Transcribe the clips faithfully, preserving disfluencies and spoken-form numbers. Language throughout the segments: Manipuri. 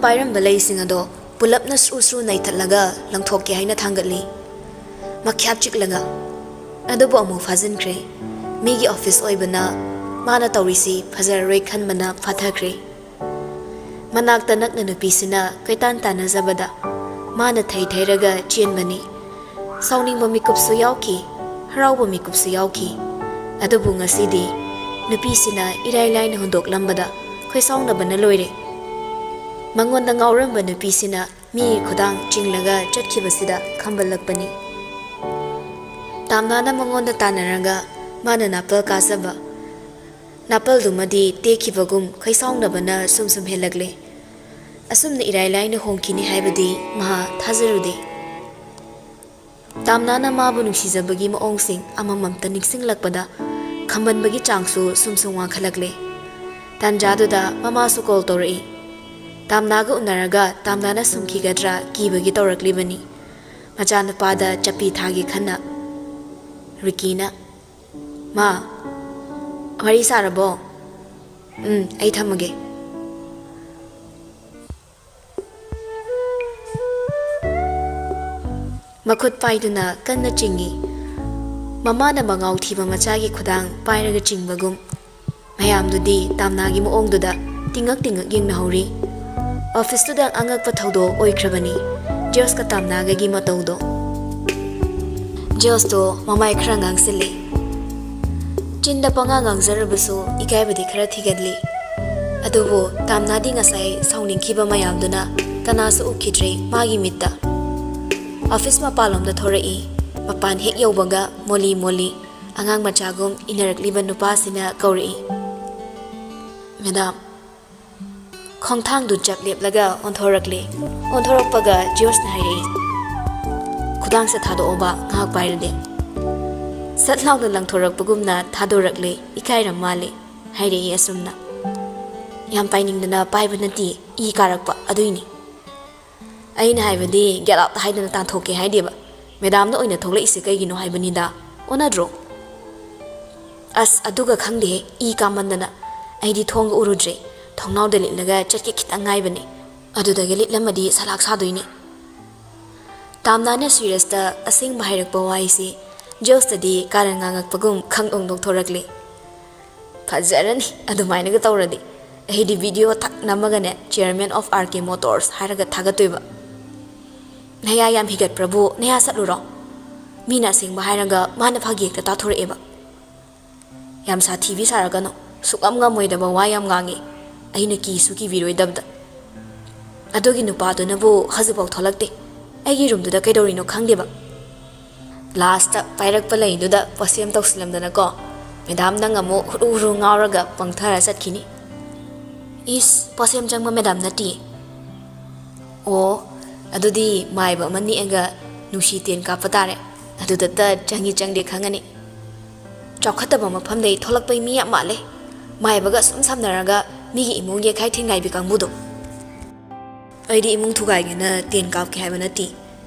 ꯄꯥꯏꯔꯝꯕ ꯂꯩꯁꯤꯡ ꯑꯗꯣ ꯄꯨꯂꯞꯅ ꯁ꯭ꯔꯨ ꯁ꯭ꯔꯨ ꯅꯩꯊꯠꯂꯒ ꯂꯪꯊꯣꯛꯀꯦ ꯍꯥꯏꯅ ꯊꯥꯡꯒꯠꯂꯤ꯫ ꯃꯈ꯭ꯌꯥꯠ ꯆꯤꯛꯂꯒ꯫ ꯑꯗꯨꯕꯨ ꯑꯃꯨꯛ ꯐꯥꯖꯤꯟꯈ꯭ꯔꯦ꯫ ꯃꯤꯒꯤ ꯑꯣꯐꯤꯁ ꯑꯣꯏꯕꯅ ꯃꯥꯅ ꯇꯧꯔꯤꯁꯤ ꯐꯖꯔꯔꯣꯏ ꯈꯟꯕꯅ ꯐꯥꯊꯈ꯭ꯔꯦ꯫ ꯃꯅꯥꯛꯇ ꯅꯛꯅ ꯅꯨꯄꯤꯁꯤꯅ ꯀꯣꯏꯇꯥꯟ ꯇꯥꯟꯅꯖꯕꯗ ꯃꯥꯅ ꯊꯩ ꯊꯩꯔꯒ ꯆꯦꯟꯕꯅꯤ꯫ ꯁꯥꯎꯅꯤꯡꯕ ꯃꯤꯀꯨꯞꯁꯨ ꯌꯥꯎꯈꯤ, ꯍꯔꯥꯎꯕ ꯃꯤꯀꯨꯞꯁꯨ ꯌꯥꯎꯈꯤ꯫ ꯑꯗꯨꯕꯨ ꯉꯁꯤꯗꯤ ꯅꯨꯄꯤꯁꯤꯅ ꯏꯔꯥꯏ ꯂꯥꯏꯅ ꯍꯨꯟꯗꯣꯛꯂꯝꯕꯗ ꯈꯣꯏꯁꯥꯎꯅꯕꯅ ꯂꯣꯏꯔꯦ꯫ ꯃꯉꯣꯟꯗ ꯉꯥꯎꯔꯝꯕ ꯅꯨꯄꯤꯁꯤꯅ ꯃꯤꯒꯤ ꯈꯨꯗꯥꯡ ꯆꯤꯡꯂꯒ ꯆꯠꯈꯤꯕꯁꯤꯗ ꯈꯝꯕꯜꯂꯛꯄꯅꯤ꯫ ꯇꯥꯝꯅꯥꯅ ꯃꯉꯣꯟꯗ ꯇꯥꯟꯅꯔꯒ ꯃꯥꯅ ꯅꯥꯄꯜ ꯀꯥꯖꯕ꯫ ꯅꯥꯄꯜꯗꯨꯃꯗꯤ ꯇꯦꯛꯈꯤꯕꯒꯨꯝ ꯈꯣꯏꯁꯥꯎꯅꯕꯅ ꯁꯨꯝ ꯁꯨꯝ ꯍꯦꯜꯂꯛꯂꯦ꯫ ꯑꯁꯨꯝꯅ ꯏꯔꯥꯏ ꯂꯥꯏꯅ ꯍꯣꯡꯈꯤꯅꯤ ꯍꯥꯏꯕꯗꯤ ꯃꯍꯥꯛ ꯊꯥꯖꯔꯨꯗꯦ꯫ ꯇꯥꯝꯅꯥꯅ ꯃꯥꯕꯨ ꯅꯨꯡꯁꯤꯖꯕꯒꯤ ꯃꯑꯣꯡꯁꯤꯡ ꯑꯃꯃꯝꯇ ꯅꯤꯡꯁꯤꯡꯂꯛꯄꯗ ꯈꯝꯕꯟꯕꯒꯤ ꯆꯥꯡꯁꯨ ꯁꯨꯝ ꯁꯨꯝ ꯋꯥꯡꯈꯠꯂꯛꯂꯦ꯫ ꯇꯥꯟꯖꯥꯗꯨꯗ ꯃꯃꯥꯁꯨ ꯀꯣꯜ ꯇꯧꯔꯛꯏ꯫ ꯇꯥꯝꯅꯥꯒ ꯎꯅꯔꯒ ꯇꯥꯝꯅꯥꯅ ꯁꯨꯝꯈꯤꯒꯗ꯭ꯔꯥ ꯀꯤꯕꯒꯤ ꯇꯧꯔꯛꯂꯤꯕꯅꯤ꯫ ꯃꯆꯥꯅꯨꯄꯥꯗ ꯆꯞꯄꯤ ꯊꯥꯒꯦ ꯈꯟꯅ꯫ ꯔꯤꯀꯤꯅ, "ꯃꯥ, ꯋꯥꯔꯤ ꯁꯥꯔꯕꯣ? ꯎꯝ, ꯑꯩ ꯊꯝꯃꯒꯦ꯫" ꯃꯈꯨꯠ ꯄꯥꯏꯗꯨꯅ ꯀꯟꯅ ꯆꯤꯡꯏ꯫ ꯃꯃꯥꯅ ꯃꯉꯥꯎ ꯊꯤꯕ ꯃꯆꯥꯒꯤ ꯈꯨꯗꯥꯡ ꯄꯥꯏꯔꯒ ꯆꯤꯡꯕꯒꯨꯝ꯫ ꯃꯌꯥꯝꯗꯨꯗꯤ ꯇꯥꯝꯅꯥꯒꯤ ꯃꯑꯣꯡꯗꯨꯗ ꯇꯤꯡꯉꯛ ꯇꯤꯡꯉꯛ ꯌꯦꯡꯅꯍꯧꯔꯤ꯫ ꯑꯣꯐꯤꯁꯇꯨꯗ ꯑꯉꯛꯄ ꯊꯧꯗꯣꯛ ꯑꯣꯏꯈ꯭ꯔꯕꯅꯤ ꯖꯣꯁꯀ ꯇꯥꯝꯅꯥꯒꯒꯤ ꯃꯇꯧꯗꯣ꯫ ꯖꯣꯁꯇꯣ ꯃꯃꯥꯏ ꯈꯔ ꯉꯥꯡꯁꯤꯜꯂꯤ꯫ ꯆꯤꯟꯗ ꯄꯉꯥꯡ ꯉꯥꯡꯖꯔꯕꯁꯨ ꯏꯀꯥꯏꯕꯗꯤ ꯈꯔ ꯊꯤꯒꯜꯂꯤ꯫ ꯑꯗꯨꯕꯨ ꯇꯥꯝꯅꯥꯗꯤ ꯉꯁꯥꯏ ꯁꯥꯎꯅꯤꯡꯈꯤꯕ ꯃꯌꯥꯝꯗꯨꯅ ꯀꯅꯥꯁꯨ ꯎꯈꯤꯗ꯭ꯔꯦ ꯃꯥꯒꯤ ꯃꯤꯠꯇ꯫ ꯑꯣꯐꯤꯁ ꯃꯄꯥꯟꯂꯣꯝꯗ ꯊꯣꯔꯛꯏ꯫ ꯃꯄꯥꯟ ꯍꯦꯛ ꯌꯧꯕꯒ ꯃꯣꯂꯤ ꯃꯣꯂꯤ ꯑꯉꯥꯡ ꯃꯆꯥꯒꯨꯝ ꯏꯟꯅꯔꯛꯂꯤꯕ ꯅꯨꯄꯥꯁꯤꯅ ꯀꯧꯔꯛꯏ, "ꯃꯦꯗꯥꯝ꯫" ꯈꯣꯡꯊꯥꯡꯗꯨ ꯆꯞ ꯂꯦꯞꯂꯒ ꯑꯣꯟꯊꯣꯔꯛꯂꯦ꯫ ꯑꯣꯟꯊꯣꯔꯛꯄꯒ ꯖꯤꯌꯣꯁꯅ ꯍꯥꯏꯔꯛꯏ, "ꯈꯨꯗꯥꯡꯁꯦ ꯊꯥꯗꯣꯛꯑꯣꯕ, ꯉꯥꯏꯍꯥꯛ ꯄꯥꯏꯔꯗꯤ꯫" ꯁꯠ ꯂꯥꯎꯅ ꯂꯪꯊꯣꯔꯛꯄꯒꯨꯝꯅ ꯊꯥꯗꯣꯔꯛꯂꯦ, ꯏꯀꯥꯏꯔ ꯃꯥꯜꯂꯦ, ꯍꯥꯏꯔꯛꯏ ꯑꯁꯨꯝꯅ꯫ "ꯌꯥꯝ ꯄꯥꯏꯅꯤꯡꯗꯅ ꯄꯥꯏꯕ ꯅꯠꯇꯦ, ꯏ ꯀꯥꯔꯛꯄ ꯑꯗꯨꯏꯅꯤ꯫" "ꯑꯩꯅ ꯍꯥꯏꯕꯗꯤ get out ꯍꯥꯏꯗꯅ ꯇꯥꯟꯊꯣꯛꯀꯦ ꯍꯥꯏꯗꯦꯕ, ꯃꯦꯗꯥꯝꯅ ꯑꯣꯏꯅ ꯊꯣꯛꯂꯛꯏꯁꯦ ꯀꯩꯒꯤꯅꯣ ꯍꯥꯏꯕꯅꯤꯗ, ꯑꯣꯟꯅꯗ꯭ꯔꯣ?" "ꯑꯁ, ꯑꯗꯨꯒ ꯈꯪꯗꯦꯍꯦ, ꯏ ꯀꯥꯃꯟꯗꯅ꯫ ꯑꯩꯗꯤ ꯊꯣꯡꯒ ꯎꯔꯨꯗ꯭ꯔꯦ, ꯊꯣꯡꯅꯥꯎꯗ ꯂꯤꯠꯂꯒ ꯆꯠꯀꯦ ꯈꯤꯇꯪ ꯉꯥꯏꯕꯅꯦ꯫" ꯑꯗꯨꯗꯒꯤ ꯂꯤꯠꯂꯝꯃꯗꯤ ꯁꯂꯥꯛ ꯁꯥꯗꯣꯏꯅꯤ꯫ ꯇꯥꯝꯅꯥꯅ ꯁꯨꯔꯦꯁꯇ ꯑꯁꯦꯡꯕ ꯍꯥꯏꯔꯛꯄ ꯋꯥꯍꯩꯁꯤ ꯖꯣꯁꯇꯗꯤ ꯀꯥꯔꯟ ꯉꯥꯡꯉꯛꯄꯒꯨꯝ ꯈꯪꯅꯣꯛ ꯅꯣꯛꯊꯣꯔꯛꯂꯦ꯫ "ꯐꯖꯔꯅꯤ ꯑꯗꯨꯃꯥꯏꯅꯒ ꯇꯧꯔꯗꯤ꯫ ꯑꯩꯗꯤ ꯚꯤꯗꯤꯑꯣ ꯊꯛ ꯅꯝꯃꯒꯅꯦ, Chairman of R K Motors ꯍꯥꯏꯔꯒ ꯊꯥꯒꯠꯇꯣꯏꯕ꯫ ꯅꯌꯥ ꯌꯥꯝ ꯍꯤꯒꯠꯄ꯭ꯔꯕꯨ ꯅꯌꯥ ꯁꯠꯂꯨꯔꯣ꯫ ꯃꯤꯅ ꯑꯁꯦꯡꯕ ꯍꯥꯏꯔꯒ ꯃꯥꯅ ꯐꯥꯒꯤ ꯍꯦꯛꯇ ꯇꯥꯊꯣꯔꯛꯑꯦꯕ꯫ ꯌꯥꯝ ꯁꯥꯊꯤꯕꯤ ꯁꯥꯔꯛꯀꯅꯨ꯫ ꯁꯨꯛꯉꯝ ꯉꯝꯃꯣꯏꯗꯕ ꯋꯥ ꯌꯥꯝ ꯉꯥꯡꯉꯤ꯫ ꯑꯩꯅ ꯀꯤꯁꯨ ꯀꯤꯕꯤꯔꯣꯏꯗꯕꯗ꯫ ꯑꯗꯨꯒꯤ ꯅꯨꯄꯥꯗꯨꯅꯕꯨ ꯍꯧꯖꯤꯛꯐꯥꯎ ꯊꯣꯛꯂꯛꯇꯦ꯫ ꯑꯩꯒꯤ ꯔꯨꯝꯗꯨꯗ ꯀꯩꯗꯧꯔꯤꯅꯣ ꯈꯪꯗꯦꯕ꯫ ꯂꯥꯁꯇ ꯄꯥꯏꯔꯛꯄ ꯂꯩꯗꯨꯗ ꯄꯣꯁꯦꯝ ꯇꯧꯁꯤꯜꯂꯝꯗꯅꯀꯣ, ꯃꯦꯗꯥꯝ ꯅꯪ ꯑꯃꯨꯛ ꯍꯨꯔꯨ ꯍꯨꯔꯨ ꯉꯥꯎꯔꯒ ꯄꯪꯊꯔ ꯆꯠꯈꯤꯅꯤ꯫" "ꯏꯁ, ꯄꯣꯁꯦꯝ ꯆꯪꯕ ꯃꯦꯗꯥꯝ ꯅꯠꯇꯤꯌꯦ꯫" "ꯑꯣ, ꯑꯗꯨꯗꯤ ꯃꯥꯏꯕ ꯑꯃ ꯅꯦꯛꯑꯒ ꯅꯨꯡꯁꯤ ꯇꯦꯟ ꯀꯥꯞꯄ ꯇꯥꯔꯦ꯫ ꯑꯗꯨꯗꯇ ꯆꯪꯉꯤ ꯆꯪꯗꯦ ꯈꯪꯉꯅꯤ꯫ ꯆꯥꯎꯈꯠꯇꯕ ꯃꯐꯝꯗꯩ ꯊꯣꯛꯂꯛꯄꯩ ꯃꯤ ꯌꯥꯝ ꯃꯥꯜꯂꯦ, ꯃꯥꯏꯕꯒ ꯁꯨꯝ ꯁꯝꯅꯔꯒ ꯃꯤꯒꯤ ꯏꯃꯨꯡ ꯌꯦꯛꯈꯥꯏ ꯊꯤꯡꯒꯥꯏꯕꯤ ꯀꯥꯡꯕꯨꯗꯣ꯫" "ꯑꯩꯗꯤ ꯏꯃꯨꯡ ꯊꯨꯒꯥꯏꯒꯦꯅ ꯇꯦꯟ ꯀꯥꯞꯀꯦ ꯍꯥꯏꯕ ꯅꯠꯇꯦ,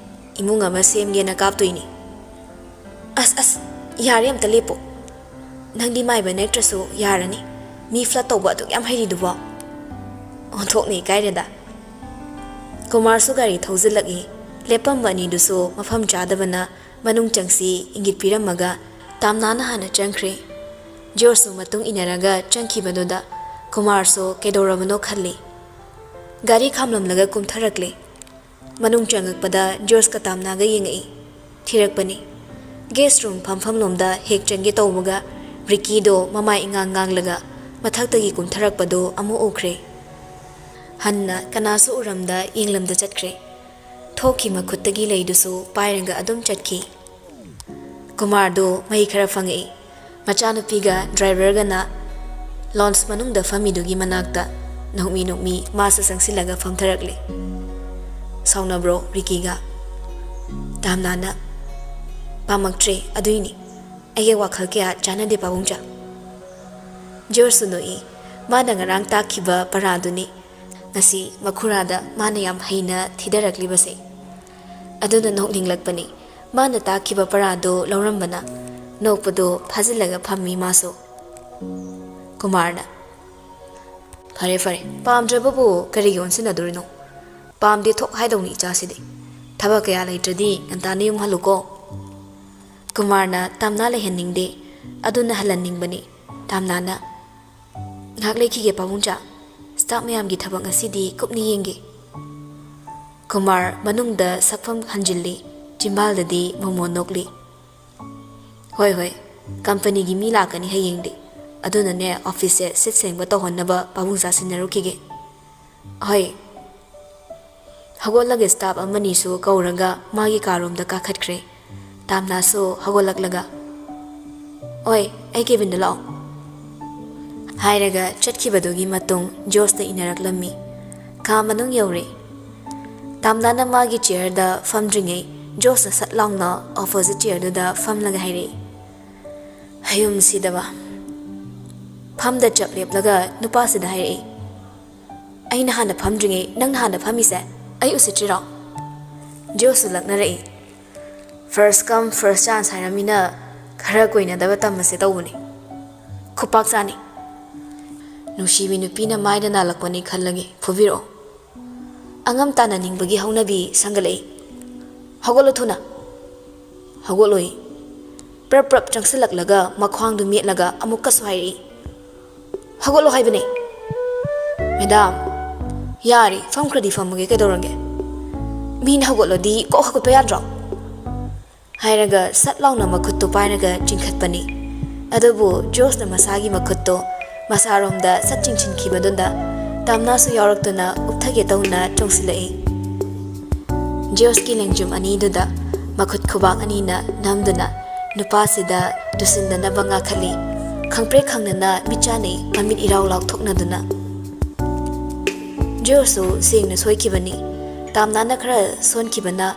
ꯏꯃꯨꯡ ꯑꯃ ꯁꯦꯝꯒꯦꯅ ꯀꯥꯞꯇꯣꯏꯅꯤ꯫" "ꯑꯁ ꯑꯁ, ꯌꯥꯔꯦ, ꯑꯝꯇ ꯂꯦꯞꯄꯣ꯫ ꯅꯪꯗꯤ ꯃꯥꯏꯕ ꯅꯦꯛꯇ꯭ꯔꯁꯨ ꯌꯥꯔꯅꯤ, ꯃꯤ ꯐ꯭ꯂꯠ ꯇꯧꯕ ꯑꯗꯨꯛ ꯌꯥꯝ ꯍꯩꯔꯤꯗꯨꯕꯣ꯫" ꯑꯣꯟꯊꯣꯛꯅ ꯏꯀꯥꯏꯔꯦꯗ꯫ ꯀꯨꯃꯥꯔꯁꯨ ꯒꯥꯔꯤ ꯊꯧꯖꯤꯜꯂꯛꯏ꯫ ꯂꯦꯞꯄꯝꯕ ꯑꯅꯤꯗꯨꯁꯨ ꯃꯐꯝ ꯆꯥꯗꯕꯅ ꯃꯅꯨꯡ ꯆꯪꯁꯤ ꯏꯪꯒꯤꯠ ꯄꯤꯔꯝꯃꯒ ꯇꯥꯝꯅꯥꯅ ꯍꯥꯟꯅ ꯆꯪꯈ꯭ꯔꯦ꯫ ꯖꯣꯔꯖꯁꯨ ꯃꯇꯨꯡ ꯏꯟꯅꯔꯒ ꯆꯪꯈꯤꯕꯗꯨꯗ ꯀꯨꯃꯥꯔꯁꯨ ꯀꯩꯗꯧꯔꯕꯅꯣ ꯈꯜꯂꯤ꯫ ꯒꯥꯔꯤ ꯈꯥꯝꯂꯝꯂꯒ ꯀꯨꯝꯊꯔꯛꯂꯦ꯫ ꯃꯅꯨꯡ ꯆꯪꯉꯛꯄꯗ ꯖꯣꯔꯖꯀ ꯇꯥꯝꯅꯥꯒ ꯌꯦꯡꯉꯛꯏ꯫ ꯊꯤꯔꯛꯄꯅꯤ꯫ ꯒꯦꯁ ꯔꯨꯝ ꯐꯝꯐꯝꯂꯣꯝꯗ ꯍꯦꯛ ꯆꯪꯒꯦ ꯇꯧꯕꯒ ꯔꯤꯀꯤꯗꯣ ꯃꯃꯥꯏ ꯏꯉꯥꯡ ꯉꯥꯡꯂꯒ ꯃꯊꯛꯇꯒꯤ ꯀꯨꯝꯊꯔꯛꯄꯗꯣ ꯑꯃꯨꯛ ꯎꯈ꯭ꯔꯦ꯫ ꯍꯟꯅ ꯀꯅꯥꯁꯨ ꯎꯔꯝꯗ ꯌꯦꯡꯂꯝꯗ ꯆꯠꯈ꯭ꯔꯦ꯫ ꯊꯣꯛꯈꯤ ꯃꯈꯨꯠꯇꯒꯤ ꯂꯩꯗꯨꯁꯨ ꯄꯥꯏꯔꯒ ꯑꯗꯨꯝ ꯆꯠꯈꯤ꯫ ꯀꯨꯃꯥꯔꯗꯣ ꯃꯍꯤ ꯈꯔ ꯐꯪꯉꯛꯏ꯫ ꯃꯆꯥꯅꯨꯄꯤꯒ ꯗ꯭ꯔꯥꯏꯚꯔꯒꯅ ꯂꯣꯟꯁ ꯃꯅꯨꯡꯗ ꯐꯝꯃꯤꯗꯨꯒꯤ ꯃꯅꯥꯛꯇ ꯅꯣꯛꯃꯤ ꯅꯣꯛꯃꯤ ꯃꯥꯁꯨ ꯆꯪꯁꯤꯜꯂꯒ ꯐꯝꯊꯔꯛꯂꯦ꯫ "ꯁꯥꯎꯅꯕ꯭ꯔꯣ ꯔꯤꯀꯤꯒ?" ꯇꯥꯝꯅꯥꯅ, "ꯄꯥꯝꯃꯛꯇ꯭ꯔꯦ, ꯑꯗꯨꯏꯅꯤ꯫ ꯑꯩꯒ ꯋꯥꯈꯜ ꯀꯌꯥ ꯆꯥꯟꯅꯗꯦ ꯄꯥꯕꯨꯡꯆꯥ꯫" ꯖꯣꯔꯖꯁꯨ ꯅꯣꯛꯏ꯫ ꯃꯥꯅ ꯉꯔꯥꯡ ꯇꯥꯛꯈꯤꯕ ꯄꯔꯥꯗꯨꯅꯤ ꯉꯁꯤ ꯃꯈꯨꯔꯥꯗ ꯃꯥꯅ ꯌꯥꯝ ꯍꯩꯅ ꯊꯤꯗꯔꯛꯂꯤꯕꯁꯦ꯫ ꯑꯗꯨꯅ ꯅꯣꯛꯅꯤꯡꯂꯛꯄꯅꯤ꯫ ꯃꯥꯅ ꯇꯥꯛꯈꯤꯕ ꯄꯔꯥꯗꯣ ꯂꯧꯔꯝꯕꯅ ꯅꯣꯛꯄꯗꯣ ꯐꯥꯖꯤꯜꯂꯒ ꯐꯝꯃꯤ ꯃꯥꯁꯨ꯫ ꯀꯨꯃꯥꯔꯅ, "ꯐꯔꯦ ꯐꯔꯦ, ꯄꯥꯝꯗ꯭ꯔꯕꯕꯨ ꯀꯔꯤꯒꯤ ꯑꯣꯟꯁꯤꯟꯅꯗꯣꯔꯤꯅꯣ? ꯄꯥꯝꯗꯦ ꯊꯣꯛ ꯍꯥꯏꯗꯧꯅꯤ ꯏꯆꯥꯁꯤꯗꯤ꯫ ꯊꯕꯛ ꯀꯌꯥ ꯂꯩꯇ꯭ꯔꯗꯤ ꯉꯟꯇꯥꯅ ꯌꯨꯝ ꯍꯜꯂꯨꯀꯣ꯫ ꯀꯨꯃꯥꯔꯅ ꯇꯥꯝꯅꯥ ꯂꯩꯍꯟꯅꯤꯡꯗꯦ, ꯑꯗꯨꯅ ꯍꯜꯍꯟꯅꯤꯡꯕꯅꯤ꯫ ꯇꯥꯝꯅꯥꯅ, "ꯉꯥꯏꯍꯥꯛ ꯂꯩꯈꯤꯒꯦ ꯄꯥꯕꯨꯡꯆꯥ, ꯁ꯭ꯇꯥꯐ ꯃꯌꯥꯝꯒꯤ ꯊꯕꯛ ꯉꯁꯤꯗꯤ ꯀꯨꯞꯅ ꯌꯦꯡꯒꯦ"꯫ ꯀꯨꯃꯥꯔ ꯃꯅꯨꯡꯗ ꯁꯛꯐꯝ ꯍꯟꯖꯤꯜꯂꯤ, ꯆꯤꯝꯕꯥꯜꯗꯗꯤ ꯃꯣꯃꯣꯟ ꯅꯣꯛꯂꯤ꯫ "ꯍꯣꯏ ꯍꯣꯏ, ꯀꯝꯄꯅꯤꯒꯤ ꯃꯤ ꯂꯥꯛꯀꯅꯤ ꯍꯌꯦꯡꯗꯤ, ꯑꯗꯨꯅꯅꯦ ꯑꯣꯐꯤꯁꯁꯦ ꯁꯤꯠ ꯁꯦꯡꯕ ꯇꯧꯍꯟꯅꯕ ꯄꯥꯕꯨꯡꯆꯥ ꯁꯤꯟꯅꯔꯨꯈꯤꯒꯦ"꯫ "ꯍꯣꯏ"꯫ ꯍꯧꯒꯠꯂꯒ ꯁ꯭ꯇꯥꯐ ꯑꯃꯅꯤꯁꯨ ꯀꯧꯔꯒ ꯃꯥꯒꯤ ꯀꯥꯔꯣꯝꯗ ꯀꯥꯈꯠꯈ꯭ꯔꯦ꯫ ꯇꯥꯝꯅꯥꯁꯨ ꯍꯧꯒꯠꯂꯛꯂꯒ, "ꯑꯣꯏ, ꯑꯩ ꯀꯦꯕꯤꯟꯗ ꯂꯥꯛꯑꯣ" ꯍꯥꯏꯔꯒ ꯆꯠꯈꯤꯕꯗꯨꯒꯤ ꯃꯇꯨꯡ ꯖꯣꯁꯅ ꯏꯟꯅꯔꯛꯂꯝꯃꯤ꯫ ꯀꯥ ꯃꯅꯨꯡ ꯌꯧꯔꯦ꯫ ꯇꯥꯝꯅꯥꯅ ꯃꯥꯒꯤ ꯆꯤꯌꯔꯗ ꯐꯝꯗ꯭ꯔꯤꯉꯩ ꯖꯣꯁꯅ ꯁꯠ ꯂꯥꯎꯅ ꯑꯣꯄꯣꯖꯤꯠ ꯆꯤꯌꯔꯗꯨꯗ ꯐꯝꯂꯒ ꯍꯥꯏꯔꯛꯏ, "ꯍꯌꯨꯝ ꯁꯤꯗꯕ!" ꯐꯝꯗ ꯆꯞ ꯂꯦꯞꯂꯒ ꯅꯨꯄꯥꯁꯤꯗ ꯍꯥꯏꯔꯛꯏ, "ꯑꯩꯅ ꯍꯥꯟꯅ ꯐꯝꯗ꯭ꯔꯤꯉꯩ ꯅꯪꯅ ꯍꯥꯟꯅ ꯐꯝꯃꯤꯁꯦ ꯑꯩ ꯎꯁꯤꯠꯇ꯭ꯔꯤꯔꯣ?" ꯖꯣꯁꯁꯨ ꯂꯛꯅꯔꯛꯏ꯫ "First come first chance ꯍꯥꯏꯔꯃꯤꯅ ꯈꯔ ꯀꯣꯏꯅꯗꯕ ꯇꯝꯃꯁꯦ ꯇꯧꯕꯅꯤ꯫ ꯈꯨꯄꯥꯛ ꯆꯥꯅꯤ"꯫ ꯅꯨꯡꯁꯤꯕꯤ ꯅꯨꯄꯤꯅ ꯃꯥꯏꯗ ꯅꯥꯜꯂꯛꯄꯅꯤ ꯈꯜꯂꯒꯦ, ꯐꯨꯕꯤꯔꯛꯑꯣ꯫ ꯑꯉꯝ ꯇꯥꯟꯅꯅꯤꯡꯕꯒꯤ ꯍꯧꯅꯕꯤ ꯁꯪꯒꯠꯂꯛꯏ꯫ "ꯍꯧꯒꯠꯂꯣ ꯊꯨꯅ!" ꯍꯧꯒꯠꯂꯣꯏ꯫ ꯄ꯭ꯔꯞ ꯄ꯭ꯔꯞ ꯆꯪꯁꯤꯜꯂꯛꯂꯒ ꯃꯈ꯭ꯋꯥꯡꯗꯨ ꯃꯦꯠꯂꯒ ꯑꯃꯨꯛꯀꯁꯨ ꯍꯥꯏꯔꯛꯏ, "ꯍꯧꯒꯠꯂꯣ ꯍꯥꯏꯕꯅꯦ!" "ꯃꯦꯗꯥꯝ, ꯌꯥꯔꯦ, ꯐꯝꯈ꯭ꯔꯗꯤ ꯐꯝꯃꯒꯦ, ꯀꯩꯗꯧꯔꯒꯦ? ꯃꯤꯅ ꯍꯧꯒꯠꯂꯗꯤ ꯀꯣꯛ ꯍꯧꯒꯠꯄ ꯌꯥꯗ꯭ꯔꯣ?" ꯍꯥꯏꯔꯒ ꯁꯠ ꯂꯥꯎꯅ ꯃꯈꯨꯠꯇꯨ ꯄꯥꯏꯔꯒ ꯆꯤꯡꯈꯠꯄꯅꯤ꯫ ꯑꯗꯨꯕꯨ ꯖꯣꯁꯅ ꯃꯁꯥꯒꯤ ꯃꯈꯨꯠꯇꯣ ꯃꯁꯥꯔꯣꯝꯗ ꯁꯠ ꯆꯤꯡꯁꯤꯟꯈꯤꯕꯗꯨꯗ ꯇꯥꯝꯅꯥꯁꯨ ꯌꯥꯎꯔꯛꯇꯨꯅ ꯎꯞꯊꯒꯦ ꯇꯧꯅ ꯆꯣꯡꯁꯤꯜꯂꯛꯏ꯫ ꯖꯣꯁꯀꯤ ꯂꯦꯡꯖꯨꯝ ꯑꯅꯤꯗꯨꯗ ꯃꯈꯨꯠ ꯈꯨꯕꯥꯛ ꯑꯅꯤꯅ ꯅꯝꯗꯨꯅ ꯅꯨꯄꯥꯁꯤꯗ ꯇꯨꯁꯤꯟꯗꯅꯕ ꯉꯥꯈꯠꯂꯤ꯫ ꯈꯪꯄ꯭ꯔꯦꯛ ꯈꯪꯅꯅ ꯃꯤꯠ ꯆꯥꯟꯅꯩ, ꯃꯃꯤꯠ ꯏꯔꯥꯎ ꯂꯥꯎꯊꯣꯛꯅꯗꯨꯅ꯫ ꯖꯣꯁꯁꯨ ꯁꯦꯡꯅ ꯁꯣꯏꯈꯤꯕꯅꯤ꯫ ꯇꯥꯝꯅꯥꯅ ꯈꯔ ꯁꯣꯟꯈꯤꯕꯅ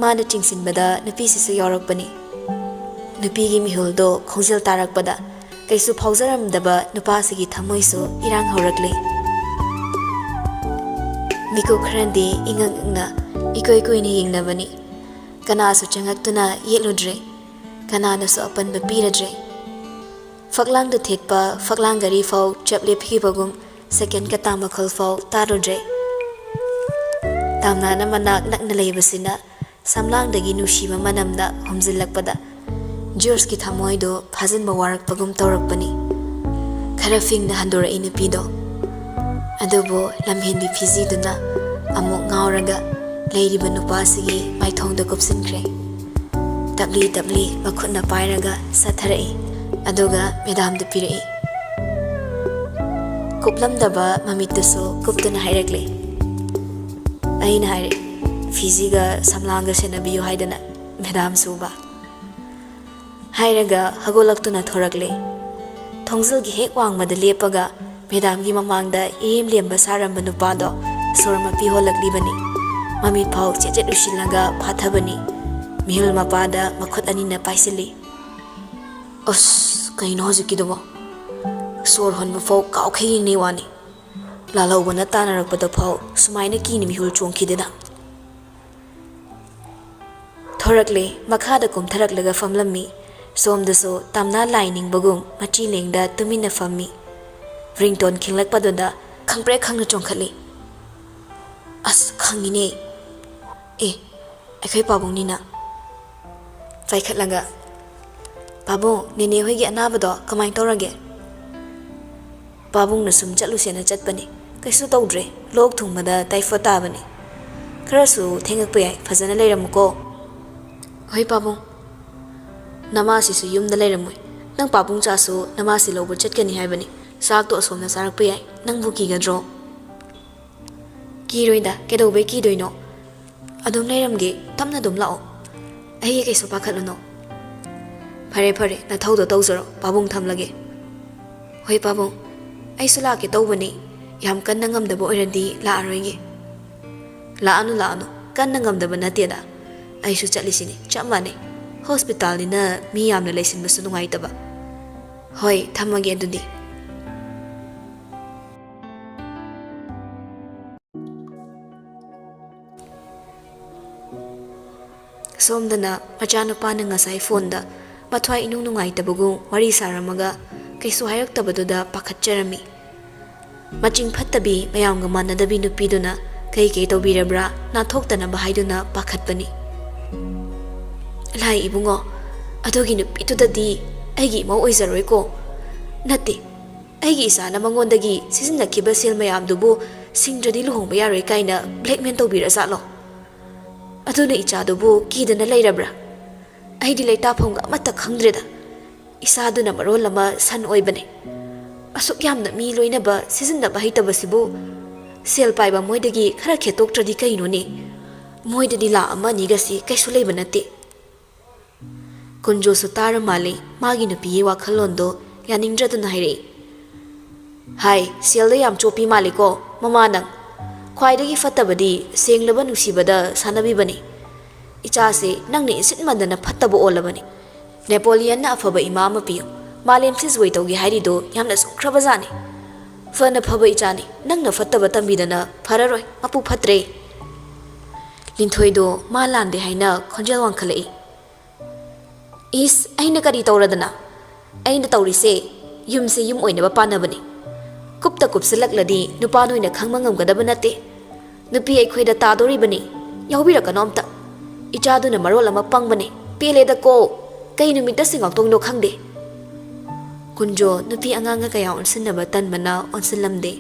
ꯃꯥꯅ ꯆꯤꯡꯁꯤꯟꯕꯗ ꯅꯨꯄꯤꯁꯤꯁꯨ ꯌꯥꯎꯔꯛꯄꯅꯤ꯫ ꯅꯨꯄꯤꯒꯤ ꯃꯤꯍꯨꯜꯗꯣ ꯈꯣꯡꯖꯦꯜ ꯇꯥꯔꯛꯄꯗ ꯀꯩꯁꯨ ꯐꯥꯎꯖꯔꯝꯗꯕ ꯅꯨꯄꯥꯁꯤꯒꯤ ꯊꯃꯣꯏꯁꯨ ꯏꯔꯥꯡ ꯍꯧꯔꯛꯂꯤ꯫ ꯃꯤꯀꯨꯞ ꯈꯔꯗꯤ ꯏꯉꯛ ꯉꯛꯅ ꯏꯀꯨꯏ ꯀꯨꯏꯅ ꯌꯦꯡꯅꯕꯅꯤ꯫ ꯀꯅꯥꯁꯨ ꯆꯪꯉꯛꯇꯨꯅ ꯌꯦꯠꯂꯨꯗ꯭ꯔꯦ, ꯀꯅꯥꯅꯁꯨ ꯑꯄꯟꯕ ꯄꯤꯔꯗ꯭ꯔꯦ꯫ ꯐꯛꯂꯥꯡꯗ ꯊꯦꯠꯄ ꯐꯛꯂꯥꯡ ꯘꯔꯤ ꯐꯥꯎ ꯆꯞ ꯂꯦꯞꯈꯤꯕꯒꯨꯝ ꯁꯦꯀꯦꯟ ꯀꯇꯥ ꯃꯈꯣꯜ ꯐꯥꯎ ꯇꯥꯔꯨꯗ꯭ꯔꯦ꯫ ꯇꯥꯝꯅꯥꯅ ꯃꯅꯥꯛ ꯅꯛꯅ ꯂꯩꯕꯁꯤꯅ ꯁꯝꯂꯥꯡꯗꯒꯤ ꯅꯨꯡꯁꯤꯕ ꯃꯅꯝꯅ ꯍꯨꯝꯖꯤꯜꯂꯛꯄꯗ ꯖꯣꯔꯖꯀꯤ ꯊꯃꯣꯏꯗꯨ ꯐꯥꯖꯤꯟꯕ ꯋꯥꯔꯛꯄꯒꯨꯝ ꯇꯧꯔꯛꯄꯅꯤ꯫ ꯈꯔ ꯐꯤꯡꯅ ꯍꯟꯗꯣꯔꯛꯏ ꯅꯨꯄꯤꯗꯣ꯫ ꯑꯗꯨꯕꯨ ꯂꯝꯍꯦꯟꯕꯤ ꯐꯤꯖꯤꯗꯨꯅ ꯑꯃꯨꯛ ꯉꯥꯎꯔꯒ ꯂꯩꯔꯤꯕ ꯅꯨꯄꯥꯁꯤꯒꯤ ꯃꯥꯏꯊꯣꯡꯗ ꯀꯨꯞꯁꯤꯟꯈ꯭ꯔꯦ꯫ ꯇꯞꯂꯤ ꯇꯞꯂꯤ ꯃꯈꯨꯠꯅ ꯄꯥꯏꯔꯒ ꯆꯠꯊꯔꯛꯏ꯫ ꯑꯗꯨꯒ ꯃꯦꯗꯥꯝꯗ ꯄꯤꯔꯛꯏ꯫ ꯀꯨꯞꯂꯝꯗꯕ ꯃꯃꯤꯠꯇꯨꯁꯨ ꯀꯨꯞꯇꯨꯅ ꯍꯥꯏꯔꯛꯂꯦ, "ꯑꯩꯅ ꯍꯥꯏꯔꯦ, ꯐꯤꯖꯤꯒ ꯁꯝꯂꯥꯡꯒ ꯁꯦꯟꯅꯕꯤꯌꯨ ꯍꯥꯏꯗꯅ, ꯃꯦꯗꯥꯝꯁꯨꯕ?" ꯍꯥꯏꯔꯒ ꯍꯧꯒꯠꯂꯛꯇꯨꯅ ꯊꯣꯔꯛꯂꯦ꯫ ꯊꯣꯡꯖꯤꯜꯒꯤ ꯍꯦꯛ ꯋꯥꯡꯃꯗ ꯂꯦꯞꯄꯒ ꯃꯦꯗꯥꯝꯒꯤ ꯃꯃꯥꯡꯗ ꯏꯔꯦꯝ ꯂꯦꯝꯕ ꯁꯥꯔꯝꯕ ꯅꯨꯄꯥꯗꯣ ꯁꯣꯔ ꯃꯄꯤ ꯍꯣꯜꯂꯛꯂꯤꯕꯅꯤ꯫ ꯃꯃꯤꯠ ꯐꯥꯎ ꯆꯦꯠ ꯆꯦꯠ ꯎꯏꯁꯤꯜꯂꯒ ꯐꯥꯊꯕꯅꯤ꯫ ꯃꯤꯍꯨꯜ ꯃꯄꯥꯗ ꯃꯈꯨꯠ ꯑꯅꯤꯅ ꯄꯥꯏꯁꯤꯜꯂꯤ꯫ ꯑꯁ, ꯀꯩꯅꯣ ꯍꯧꯖꯤꯛꯀꯤꯗꯨꯕꯣ? ꯁꯣꯔ ꯍꯣꯟꯕ ꯐꯥꯎ ꯀꯥꯎꯈꯩ ꯌꯦꯡꯅꯩ ꯋꯥꯅꯤ꯫ ꯂꯥꯜꯍꯧꯕꯅ ꯇꯥꯟꯅꯔꯛꯄꯗ ꯐꯥꯎ ꯁꯨꯃꯥꯏꯅ ꯀꯤꯅ ꯃꯤꯍꯨꯜ ꯆꯣꯡꯈꯤꯗꯦꯗ꯫ ꯊꯣꯔꯛꯂꯦ, ꯃꯈꯥꯗ ꯀꯨꯝꯊꯔꯛꯂꯒ ꯐꯝꯂꯝꯃꯤ꯫ ꯁꯣꯝꯗꯁꯨ ꯇꯝꯅꯥ ꯂꯥꯏ ꯅꯤꯡꯕꯒꯨꯝ ꯃꯆꯤ ꯂꯦꯡꯗ ꯇꯨꯃꯤꯟꯅ ꯐꯝꯃꯤ꯫ ꯔꯤꯡꯇꯣꯟ ꯈꯤꯡꯂꯛꯄꯗꯨꯗ ꯈꯪꯄ꯭ꯔꯦꯛ ꯈꯪꯅ ꯆꯣꯡꯈꯠꯂꯤ꯫ ꯑꯁ, ꯈꯪꯉꯤꯅꯦ꯫ ꯑꯦ, ꯑꯩꯈꯣꯏ ꯄꯥꯕꯨꯡꯅꯤꯅ꯫ ꯄꯥꯏꯈꯠꯂꯒ, "ꯄꯥꯕꯨꯡ, ꯅꯦꯅꯦ ꯍꯣꯏꯒꯤ ꯑꯅꯥꯕꯗꯣ ꯀꯃꯥꯏꯅ ꯇꯧꯔꯒꯦ?" ꯄꯥꯕꯨꯡꯅ ꯁꯨꯝ ꯆꯠꯂꯨꯁꯦꯅ ꯆꯠꯄꯅꯤ꯫ ꯀꯩꯁꯨ ꯇꯧꯗ꯭ꯔꯦ, ꯂꯣꯛ ꯊꯨꯡꯕꯗ ꯇꯥꯏꯐꯣꯏꯗ ꯇꯥꯕꯅꯤ꯫ ꯈꯔꯁꯨ ꯊꯦꯡꯉꯛꯄ ꯌꯥꯏ, ꯐꯖꯅ ꯂꯩꯔꯝꯃꯨꯀꯣ꯫ ꯍꯣꯏ ꯄꯥꯕꯨꯡ꯫ ꯅꯃꯥꯁꯤꯁꯨ ꯌꯨꯝꯗ ꯂꯩꯔꯝꯃꯣꯏ꯫ ꯅꯪ ꯄꯥꯕꯨꯡ ꯆꯥꯁꯨ ꯅꯃꯥꯁꯤ ꯂꯧꯕ ꯆꯠꯀꯅꯤ ꯍꯥꯏꯕꯅꯤ꯫ ꯆꯥꯛꯇꯣ ꯑꯁꯣꯝꯅ ꯆꯥꯔꯛꯄ ꯌꯥꯏ, ꯅꯪꯕꯨ ꯀꯤꯒꯗ꯭ꯔꯣ? ꯀꯤꯔꯣꯏꯗ, ꯀꯩꯗꯧꯕꯩ ꯀꯤꯗꯣꯏꯅꯣ? ꯑꯗꯨꯝ ꯂꯩꯔꯝꯒꯦ, ꯇꯞꯅ ꯑꯗꯨꯝ ꯂꯥꯛꯑꯣ꯫ ꯑꯩꯒꯤ ꯀꯩꯁꯨ ꯄꯥꯈꯠꯂꯨꯅꯣ꯫ ꯐꯔꯦ ꯐꯔꯦ, ꯅꯊꯧꯗꯣ ꯇꯧꯖꯔꯣ, ꯄꯥꯕꯨꯡ ꯊꯝꯂꯒꯦ꯫ ꯍꯣꯏ ꯄꯥꯕꯨꯡ, ꯑꯩꯁꯨ ꯂꯥꯛꯀꯦ ꯇꯧꯕꯅꯤ, ꯌꯥꯝ ꯀꯟꯅ ꯉꯝꯗꯕ ꯑꯣꯏꯔꯗꯤ ꯂꯥꯛꯑꯔꯣꯏꯒꯦ꯫ ꯂꯥꯛꯑꯅꯨ ꯂꯥꯛꯑꯅꯨ, ꯀꯟꯅ ꯉꯝꯗꯕ ꯅꯠꯇꯦꯗ, ꯑꯩꯁꯨ ꯆꯠꯂꯤꯁꯤꯅꯤ, ꯆꯞ ꯃꯥꯟꯅꯩ꯫ ꯍꯣꯁꯄꯤꯇꯥꯜꯅꯤꯅ ꯃꯤ ꯌꯥꯝꯅ ꯂꯩꯁꯤꯟꯕꯁꯨ ꯅꯨꯡꯉꯥꯏꯇꯕ꯫ ꯍꯣꯏ, ꯊꯝꯃꯒꯦ ꯑꯗꯨꯗꯤ꯫ ꯁꯣꯝꯗꯅ ꯃꯆꯥꯅꯨꯄꯥꯅ ꯉꯁꯥꯏ ꯐꯣꯟꯗ ꯃꯊ꯭ꯋꯥꯏ ꯏꯅꯨꯡ ꯅꯨꯡꯉꯥꯏꯇꯕꯒꯨꯝ ꯋꯥꯔꯤ ꯁꯥꯔꯝꯃꯒ ꯀꯩꯁꯨ ꯍꯥꯏꯔꯛꯇꯕꯗꯨꯗ ꯄꯥꯈꯠꯆꯔꯝꯃꯤ꯫ ꯃꯆꯤꯡ ꯐꯠꯇꯕꯤ, ꯃꯌꯥꯝꯒ ꯃꯥꯟꯅꯗꯕꯤ ꯅꯨꯄꯤꯗꯨꯅ ꯀꯩ ꯀꯩ ꯇꯧꯕꯤꯔꯕ꯭ꯔꯥ ꯅꯥꯟꯊꯣꯛꯇꯅꯕ ꯍꯥꯏꯗꯨꯅ ꯄꯥꯈꯠꯄꯅꯤ꯫ "ꯂꯥꯏ ꯏꯕꯨꯡꯉꯣ, ꯑꯗꯨꯒꯤ ꯅꯨꯄꯤꯗꯨꯗꯗꯤ ꯑꯩꯒꯤ ꯏꯃꯧ ꯑꯣꯏꯖꯔꯣꯏꯀꯣ꯫ ꯅꯠꯇꯦ, ꯑꯩꯒꯤ ꯏꯆꯥꯅ ꯃꯉꯣꯟꯗꯒꯤ ꯁꯤꯖꯤꯟꯅꯈꯤꯕ ꯁꯦꯜ ꯃꯌꯥꯝꯗꯨꯕꯨ ꯁꯤꯡꯗ꯭ꯔꯗꯤ ꯂꯨꯍꯣꯡꯕ ꯌꯥꯔꯣꯏ ꯀꯥꯏꯅ blackmail ꯇꯧꯕꯤꯔꯖꯥꯠꯂꯣ? ꯑꯗꯨꯅ ꯏꯆꯥꯗꯨꯕꯨ ꯀꯤꯗꯅ ꯂꯩꯔꯕ꯭ꯔꯥ? ꯑꯩꯗꯤ ꯂꯩꯇꯥꯐꯝꯒ ꯑꯃꯠꯇ ꯈꯪꯗ꯭ꯔꯦꯗ꯫ ꯏꯆꯥꯗꯨꯅ ꯃꯔꯣꯜ ꯑꯃ ꯁꯟ ꯑꯣꯏꯕꯅꯦ꯫ ꯑꯁꯨꯛ ꯌꯥꯝꯅ ꯃꯤ ꯂꯣꯏꯅꯕ, ꯁꯤꯖꯤꯟꯅꯕ ꯍꯩꯇꯕꯁꯤꯕꯨ ꯁꯦꯜ ꯄꯥꯏꯕ ꯃꯣꯏꯗꯒꯤ ꯈꯔ ꯈꯦꯠꯇꯣꯛꯇ꯭ꯔꯗꯤ ꯀꯩꯅꯣꯅꯦ? ꯃꯣꯏꯗꯗꯤ ꯂꯥꯛ ꯑꯃ ꯑꯅꯤꯒꯁꯤ ꯀꯩꯁꯨ ꯂꯩꯕ ꯅꯠꯇꯦ꯫" ꯀꯨꯟꯖꯣꯁꯨ ꯇꯥꯔ ꯃꯥꯜꯂꯤ ꯃꯥꯒꯤ ꯅꯨꯄꯤꯒꯤ ꯋꯥꯈꯜꯂꯣꯟꯗꯣ ꯌꯥꯅꯤꯡꯗ꯭ꯔꯗꯨꯅ ꯍꯥꯏꯔꯛꯏ꯫ "ꯍꯥꯏ, ꯁꯦꯜꯗ ꯌꯥꯝ ꯆꯣꯞꯄꯤ ꯃꯥꯜꯂꯤꯀꯣ ꯃꯃꯥ ꯅꯪ꯫ ꯈ꯭ꯋꯥꯏꯗꯒꯤ ꯐꯠꯇꯕꯗꯤ ꯁꯦꯡꯂꯕ ꯅꯨꯡꯁꯤꯕꯗ ꯁꯥꯟꯅꯕꯤꯕꯅꯤ꯫ ꯏꯆꯥꯁꯦ ꯅꯪꯅ ꯏꯟꯁꯤꯠꯃꯟꯗꯅ ꯐꯠꯇꯕ ꯑꯣꯜꯂꯕꯅꯤ꯫ ꯅꯦꯄꯣꯂꯤꯌꯟꯅ ꯑꯐꯕ ꯏꯃꯥ ꯑꯃ ꯄꯤꯌꯨ꯫ ꯃꯥꯂꯦꯝꯁꯤ ꯖꯣꯏ ꯇꯧꯒꯦ ꯍꯥꯏꯔꯤꯗꯣ ꯌꯥꯝꯅ ꯆꯨꯝꯈ꯭ꯔꯕꯖꯥꯠꯅꯤ꯫ ꯐꯅ ꯐꯕ ꯏꯆꯥꯅꯤ, ꯅꯪꯅ ꯐꯠꯇꯕ ꯇꯝꯕꯤꯗꯅ ꯐꯔꯔꯣꯏ, ꯃꯄꯨ ꯐꯠꯇ꯭ꯔꯦ꯫" ꯂꯤꯟꯊꯣꯏꯗꯣ ꯃꯥ ꯂꯥꯟꯗꯦ ꯍꯥꯏꯅ ꯈꯣꯟꯖꯦꯜ ꯋꯥꯡꯈꯠꯂꯛꯏ꯫ "ꯏꯁ, ꯑꯩꯅ ꯀꯔꯤ ꯇꯧꯔꯗꯅ? ꯑꯩꯅ ꯇꯧꯔꯤꯁꯦ ꯌꯨꯝꯁꯦ ꯌꯨꯝ ꯑꯣꯏꯅꯕ ꯄꯥꯟꯅꯕꯅꯤ꯫ ꯀꯨꯞꯇ ꯀꯨꯞꯁꯤꯜꯂꯛꯂꯗꯤ ꯅꯨꯄꯥ ꯅꯣꯏꯅ ꯈꯪꯕ ꯉꯝꯒꯗꯕ ꯅꯠꯇꯦ꯫ ꯅꯨꯄꯤ ꯑꯩꯈꯣꯏꯗ ꯇꯥꯗꯣꯔꯤꯕꯅꯤ꯫ ꯌꯥꯎꯕꯤꯔꯛꯀꯅꯣ ꯑꯝꯇ꯫ ꯏꯆꯥꯗꯨꯅ ꯃꯔꯣꯜ ꯑꯃ ꯄꯪꯕꯅꯤ꯫ ꯄꯦꯜꯂꯦꯗꯀꯣ꯫ ꯀꯩ ꯅꯨꯃꯤꯠꯇ ꯁꯤꯡꯉꯛꯇꯣꯏꯅꯣ ꯈꯪꯗꯦ꯫" ꯀꯨꯟꯖꯣ ꯅꯨꯄꯤ ꯑꯉꯥꯡꯒ ꯀꯌꯥ ꯑꯣꯟꯁꯤꯟꯅꯕ ꯇꯟꯕꯅ ꯑꯣꯟꯁꯤꯜꯂꯝꯗꯦ꯫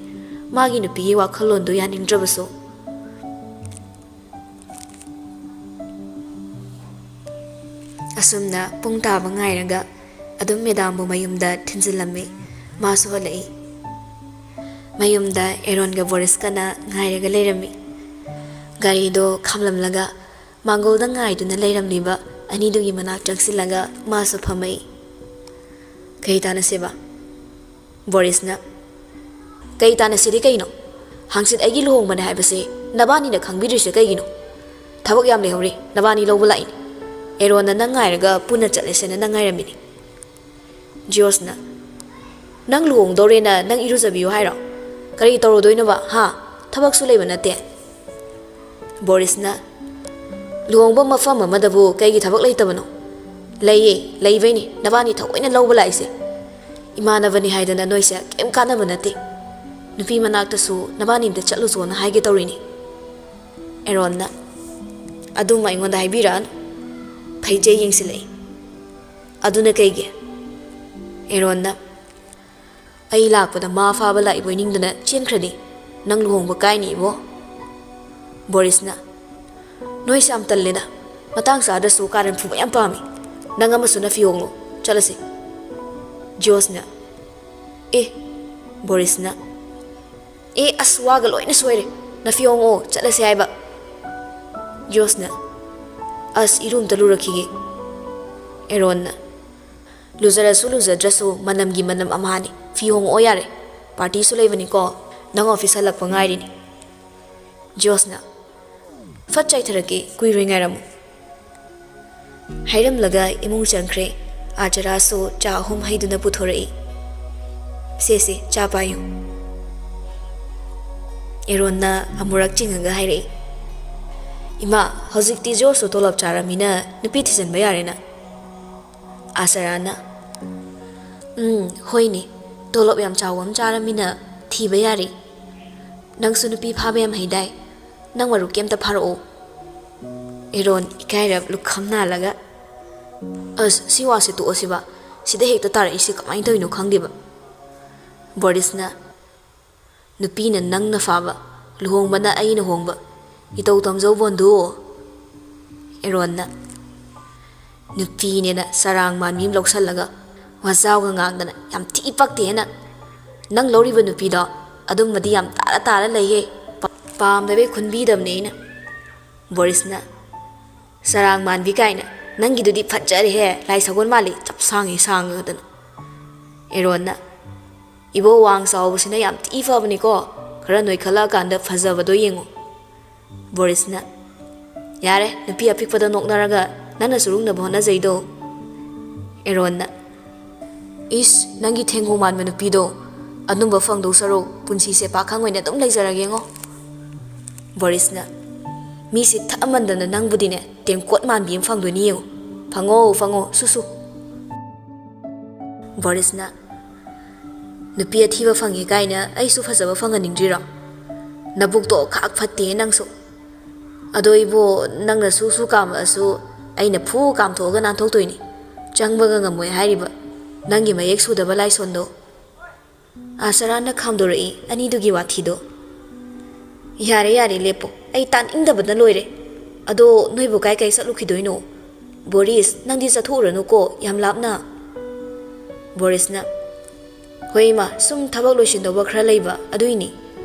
ꯃꯥꯒꯤ ꯅꯨꯄꯤꯒꯤ ꯋꯥꯈꯜꯂꯣꯟꯗꯨ ꯌꯥꯅꯤꯡꯗ꯭ꯔꯕꯁꯨ꯫ ꯑꯁꯨꯝꯅ ꯄꯨꯡ ꯇꯥꯕ ꯉꯥꯏꯔꯒ ꯑꯗꯨꯝ ꯃꯦꯗꯥꯝꯕꯨ ꯃꯌꯨꯝꯗ ꯊꯤꯟꯖꯤꯜꯂꯝꯃꯤ꯫ ꯃꯥꯁꯨ ꯍꯜꯂꯛꯏ꯫ ꯃꯌꯨꯝꯗ ꯑꯦꯔꯣꯟꯒ ꯕꯣꯔꯤꯁꯀꯅ ꯉꯥꯏꯔꯒ ꯂꯩꯔꯝꯃꯤ꯫ ꯒꯥꯔꯤꯗꯣ ꯈꯥꯝꯂꯝꯂꯒ ꯃꯥꯡꯒꯣꯜꯗ ꯉꯥꯏꯗꯨꯅ ꯂꯩꯔꯝꯂꯤꯕ ꯑꯅꯤꯗꯨꯒꯤ ꯃꯅꯥꯛ ꯆꯪꯁꯤꯜꯂꯒ ꯃꯥꯁꯨ ꯐꯝꯃꯛꯏ꯫ "ꯀꯩ ꯇꯥꯟꯅꯁꯦꯕ?" ꯕꯣꯔꯤꯁꯅ, "ꯀꯩ ꯇꯥꯟꯅꯁꯤꯗꯤ ꯀꯩꯅꯣ? ꯍꯪꯆꯤꯠ ꯑꯩꯒꯤ ꯂꯨꯍꯣꯡꯕꯅꯦ ꯍꯥꯏꯕꯁꯦ ꯅꯕꯥꯅꯤꯅ ꯈꯪꯕꯤꯗ꯭ꯔꯤꯁꯦ ꯀꯩꯒꯤꯅꯣ? ꯊꯕꯛ ꯌꯥꯝ ꯂꯩꯍꯧꯔꯦ, ꯅꯕꯥꯅꯤ ꯂꯧꯕ ꯂꯥꯛꯏꯅꯦ꯫ ꯑꯦꯔꯣꯟꯅ ꯅꯪ ꯉꯥꯏꯔꯒ ꯄꯨꯟꯅ ꯆꯠꯂꯁꯦꯅ ꯅꯪ ꯉꯥꯏꯔꯝꯃꯤꯅꯦ꯫" ꯖꯤꯌꯣꯁꯅ, "ꯅꯪ ꯂꯨꯍꯣꯡꯗꯧꯔꯦꯅ ꯅꯪ ꯏꯔꯨꯖꯕꯤꯌꯨ ꯍꯥꯏꯔꯣ? ꯀꯔꯤ ꯇꯧꯔꯨꯗꯣꯏꯅꯣꯕ, ꯍꯥ? ꯊꯕꯛꯁꯨ ꯂꯩꯕ ꯅꯠꯇꯦ꯫" ꯕꯣꯔꯤꯁꯅ, "ꯂꯨꯍꯣꯡꯕ ꯃꯐꯝ ꯑꯃꯗꯕꯨ ꯀꯩꯒꯤ ꯊꯕꯛ ꯂꯩꯇꯕꯅꯣ? ꯂꯩꯌꯦ, ꯂꯩꯕꯩꯅꯦ ꯅꯕꯥꯅꯤ ꯊꯑꯣꯏꯅ ꯂꯧꯕ ꯂꯥꯛꯏꯁꯦ꯫ ꯏꯃꯥꯟꯅꯕꯅꯤ ꯍꯥꯏꯗꯅ ꯅꯣꯏꯁꯦ ꯀꯩꯝ ꯀꯥꯟꯅꯕ ꯅꯠꯇꯦ꯫ ꯅꯨꯄꯤ ꯃꯅꯥꯛꯇꯁꯨ ꯅꯕꯥꯅꯤ ꯑꯝꯇ ꯆꯠꯂꯨꯆꯣꯅ ꯍꯥꯏꯒꯦ ꯇꯧꯔꯤꯅꯤ꯫" ꯑꯦꯔꯣꯟꯅ, "ꯑꯗꯨꯝ ꯑꯩꯉꯣꯟꯗ ꯍꯥꯏꯕꯤꯔꯛꯑꯅꯨ꯫ ꯐꯩꯖꯩ ꯌꯦꯡꯁꯤꯜꯂꯛꯏ꯫ ꯑꯗꯨꯅ ꯀꯩꯒꯤ?" ꯑꯦꯔꯣꯟꯅ, "ꯑꯩ ꯂꯥꯛꯄꯗ ꯃꯥ ꯐꯥꯕ ꯂꯥꯛꯏꯕꯣꯏ ꯅꯤꯡꯗꯅ ꯆꯦꯟꯈ꯭ꯔꯗꯤ ꯅꯪ ꯂꯨꯍꯣꯡꯕ ꯀꯥꯏꯅꯤ ꯏꯕꯣ꯫" ꯕꯣꯔꯤꯁꯅ, "ꯅꯣꯏꯁꯦ ꯌꯥꯝ ꯇꯜꯂꯦꯗ꯫ ꯃꯇꯥꯡ ꯆꯥꯗ꯭ꯔꯁꯨ ꯀꯥꯔꯟ ꯐꯨꯕ ꯌꯥꯝ ꯄꯥꯝꯃꯤ꯫ ꯅꯪ ꯑꯃꯁꯨ ꯅꯐꯤ ꯍꯣꯡꯂꯣ꯫ ꯆꯠꯂꯁꯤ꯫" ꯖꯣꯁꯅ, "ꯑꯦ꯫" ꯕꯣꯔꯤꯁꯅ, "ꯑꯦ, ꯑꯁ, ꯋꯥꯒ ꯂꯣꯏꯅ ꯁꯣꯏꯔꯦ꯫ ꯅꯐꯤ ꯍꯣꯡꯉꯛꯑꯣ, ꯆꯠꯂꯁꯦ ꯍꯥꯏꯕ꯫" ꯖꯣꯁꯅ, "ꯑꯁ, ꯏꯔꯨ ꯑꯝꯇ ꯂꯨꯔꯛꯈꯤꯒꯦ꯫" ꯑꯦꯔꯣꯟꯅ, "ꯂꯨꯖꯔꯁꯨ ꯂꯨꯖꯗ꯭ꯔꯁꯨ ꯃꯅꯝꯒꯤ ꯃꯅꯝ ꯑꯃꯍꯥꯅꯤ꯫ ꯐꯤ ꯍꯣꯡꯉꯛꯑꯣ ꯌꯥꯔꯦ꯫ ꯄꯥꯔꯇꯤꯁꯨ ꯂꯩꯕꯅꯤꯀꯣ꯫ ꯅꯪ ꯑꯣꯐꯤꯁ ꯍꯜꯂꯛꯄ ꯉꯥꯏꯔꯤꯅꯤ꯫" ꯖꯣꯁꯅ, "ꯐꯠ ꯆꯥꯏꯊꯔꯛꯀꯦ, ꯀꯨꯏꯔꯣꯏ, ꯉꯥꯏꯔꯝꯃꯨ꯫" ꯍꯥꯏꯔꯝꯂꯒ ꯏꯃꯨꯡ ꯆꯪꯈ꯭ꯔꯦ꯫ ꯑꯥꯆꯥꯔꯥꯁꯨ ꯆꯥ ꯑꯍꯨꯝ ꯍꯩꯗꯨꯅ ꯄꯨꯊꯣꯔꯛꯏ꯫ "ꯁꯦ, ꯁꯦ, ꯆꯥ ꯄꯥꯏꯌꯨ꯫" ꯑꯦꯔꯣꯟꯅ ꯑꯃꯨꯔꯛ ꯆꯤꯡꯉꯒ ꯍꯥꯏꯔꯛꯏ, "ꯏꯃꯥ, ꯍꯧꯖꯤꯛꯇꯤ ꯖꯣꯁꯁꯨ ꯇꯣꯂꯣꯞ ꯆꯥꯔꯝꯃꯤꯅ ꯅꯨꯄꯤ ꯊꯤꯖꯤꯟꯕ ꯌꯥꯔꯦꯅ?" ꯑꯥꯆꯥꯔꯥꯅ, "ꯎꯝ, ꯍꯣꯏꯅꯦ, ꯇꯣꯂꯣꯞ ꯌꯥꯝ ꯆꯥꯎꯕ ꯑꯃ ꯆꯥꯔꯝꯃꯤꯅ ꯊꯤꯕ ꯌꯥꯔꯦ꯫ ꯅꯪꯁꯨ ꯅꯨꯄꯤ ꯐꯥꯕ ꯌꯥꯝ ꯍꯩꯗꯥꯏ꯫ ꯅꯪ ꯃꯔꯨꯞꯀꯤ ꯑꯝꯇ ꯐꯥꯔꯛꯑꯣ꯫" ꯑꯦꯔꯣꯟ ꯏꯀꯥꯏꯔꯞ ꯂꯨꯈꯝ ꯅꯥꯜꯂꯒ, "ꯑꯁ, ꯁꯤ ꯋꯥꯁꯦ ꯇꯣꯛꯑꯁꯤꯕ꯫ ꯁꯤꯗ ꯍꯦꯛꯇ ꯇꯥꯔꯛꯏꯁꯦ ꯀꯃꯥꯏꯅ ꯇꯧꯔꯤꯅꯣ ꯈꯪꯗꯦꯕ꯫" ꯕꯣꯔꯤꯁꯅ, "ꯅꯨꯄꯤꯅ ꯅꯪꯅ ꯐꯥꯕ, ꯂꯨꯍꯣꯡꯕꯅ ꯑꯩꯅ ꯍꯣꯡꯕ꯫ ꯏꯇꯧ ꯇꯝꯖꯧ ꯕꯣꯟꯗꯨ꯫" ꯑꯦꯔꯣꯟꯅ, ꯅꯨꯄꯤꯅꯦꯅ ꯆꯔꯥꯡ ꯃꯥꯟꯕꯤ ꯑꯃ ꯂꯧꯁꯜꯂꯒ ꯋꯥꯖꯥꯎꯒ ꯉꯥꯡꯗꯅ ꯌꯥꯝ ꯊꯤ ꯄꯛꯇꯦ ꯅꯪ꯫ ꯅꯪ ꯂꯧꯔꯤꯕ ꯅꯨꯄꯤꯗꯣ ꯑꯗꯨꯝꯕꯗꯤ ꯌꯥꯝ ꯇꯥꯔ ꯇꯥꯔ ꯂꯩꯌꯦ꯫ ꯄ-, ꯄꯥꯝꯗꯕꯩ ꯈꯨꯟꯕꯤꯗꯕꯅꯦ ꯑꯩꯅ꯫ ꯕꯣꯔꯤꯁꯅ, "ꯆꯔꯥꯡ ꯃꯥꯟꯕꯤ ꯀꯥꯏꯅ, ꯅꯪꯒꯤꯗꯨꯗꯤ ꯐꯠꯖꯔꯦꯍꯦ, ꯂꯥꯏ ꯁꯒꯣꯜ ꯃꯥꯜꯂꯤ, ꯆꯞ ꯁꯥꯡꯉꯦ ꯁꯥꯡꯉꯗꯅ꯫" ꯑꯦꯔꯣꯟꯅ, "ꯏꯕꯣ, ꯋꯥꯡ ꯆꯥꯎꯕꯁꯤꯅ ꯌꯥꯝ ꯊꯤ ꯐꯕꯅꯤꯀꯣ, ꯈꯔ ꯅꯣꯏꯈꯠꯂꯛꯑꯀꯥꯟꯗ ꯐꯖꯕꯗꯣ ꯌꯦꯡꯉꯨ꯫" ꯕꯣꯔꯤꯁꯅ, "ꯌꯥꯔꯦ, ꯅꯨꯄꯤ ꯑꯄꯤꯛꯄꯗ ꯅꯣꯛꯅꯔꯒ ꯅꯪꯅ ꯆꯨꯔꯨꯡꯅꯕ ꯍꯣꯠꯅꯖꯩꯗꯣ꯫" ꯑꯦꯔꯣꯟꯅ, "ꯏꯁ, ꯅꯪꯒꯤ ꯊꯦꯡꯒꯨ ꯃꯥꯟꯕ ꯅꯨꯄꯤꯗꯣ, ꯑꯗꯨꯝꯕ ꯐꯪꯗꯧ ꯁꯔꯨꯛ ꯄꯨꯟꯁꯤꯁꯦ ꯄꯥꯈꯪ ꯑꯣꯏꯅ ꯑꯗꯨꯝ ꯂꯩꯖꯔꯒꯦꯉꯣ꯫" ꯕꯣꯔꯤꯁꯅ, "ꯃꯤꯁꯦ ꯊꯛꯑꯃꯟꯗꯅ ꯅꯪꯕꯨꯗꯤꯅꯦ ꯇꯦꯡꯀꯣꯠ ꯃꯥꯟꯕꯤ ꯑꯃ ꯐꯪꯗꯣꯏꯅꯤ ꯌꯦꯡꯉꯨ꯫ ꯐꯪꯉꯣ, ꯐꯪꯉꯣ, ꯁꯨꯁꯨ꯫" ꯕꯣꯔꯤꯁꯅ, "ꯅꯨꯄꯤ ꯑꯊꯤꯕ ꯐꯪꯉꯦ ꯀꯥꯏꯅ ꯑꯩꯁꯨ ꯐꯖꯕ ꯐꯪꯍꯟꯅꯤꯡꯗ꯭ꯔꯤꯔꯣ? ꯅꯕꯨꯛꯇꯣ ꯈꯥꯛ ꯐꯠꯇꯦ ꯅꯪꯁꯨ꯫ "ꯑꯗꯣ ꯏꯕꯣ, ꯅꯪꯅ ꯁꯨ ꯁꯨ ꯀꯥꯝꯃꯛꯑꯁꯨ ꯑꯩꯅ ꯐꯨ ꯀꯥꯝꯊꯣꯛꯑꯒ ꯅꯥꯟꯊꯣꯛꯇꯣꯏꯅꯤ꯫ ꯆꯪꯕꯒ ꯉꯝꯃꯣꯏ ꯍꯥꯏꯔꯤꯕ ꯅꯪꯒꯤ ꯃꯌꯦꯛ ꯁꯨꯗꯕ ꯂꯥꯏꯁꯣꯟꯗꯣ꯫" ꯑꯥꯁꯔꯥꯅ ꯈꯥꯝꯗꯣꯔꯛꯏ ꯑꯅꯤꯗꯨꯒꯤ ꯋꯥꯊꯤꯗꯣ꯫ "ꯌꯥꯔꯦ, ꯌꯥꯔꯦ, ꯂꯦꯞꯄꯣ꯫ ꯑꯩ ꯇꯥꯅꯤꯡꯗꯕꯅ ꯂꯣꯏꯔꯦ꯫ ꯑꯗꯣ ꯅꯣꯏꯕꯨ ꯀꯥꯏ ꯀꯥꯏ ꯆꯠꯂꯨꯈꯤꯗꯣꯏꯅꯣ? ꯕꯣꯔꯤꯁ, ꯅꯪꯗꯤ ꯆꯠꯊꯣꯛꯎꯔꯅꯨꯀꯣ, ꯌꯥꯝ ꯂꯥꯞꯅ꯫" ꯕꯣꯔꯤꯁꯅ, "ꯍꯣꯏ ꯏꯃꯥ, ꯁꯨꯝ ꯊꯕꯛ ꯂꯣꯏꯁꯤꯟꯗꯧꯕ ꯈꯔ ꯂꯩꯕ ꯑꯗꯨꯏꯅꯤ꯫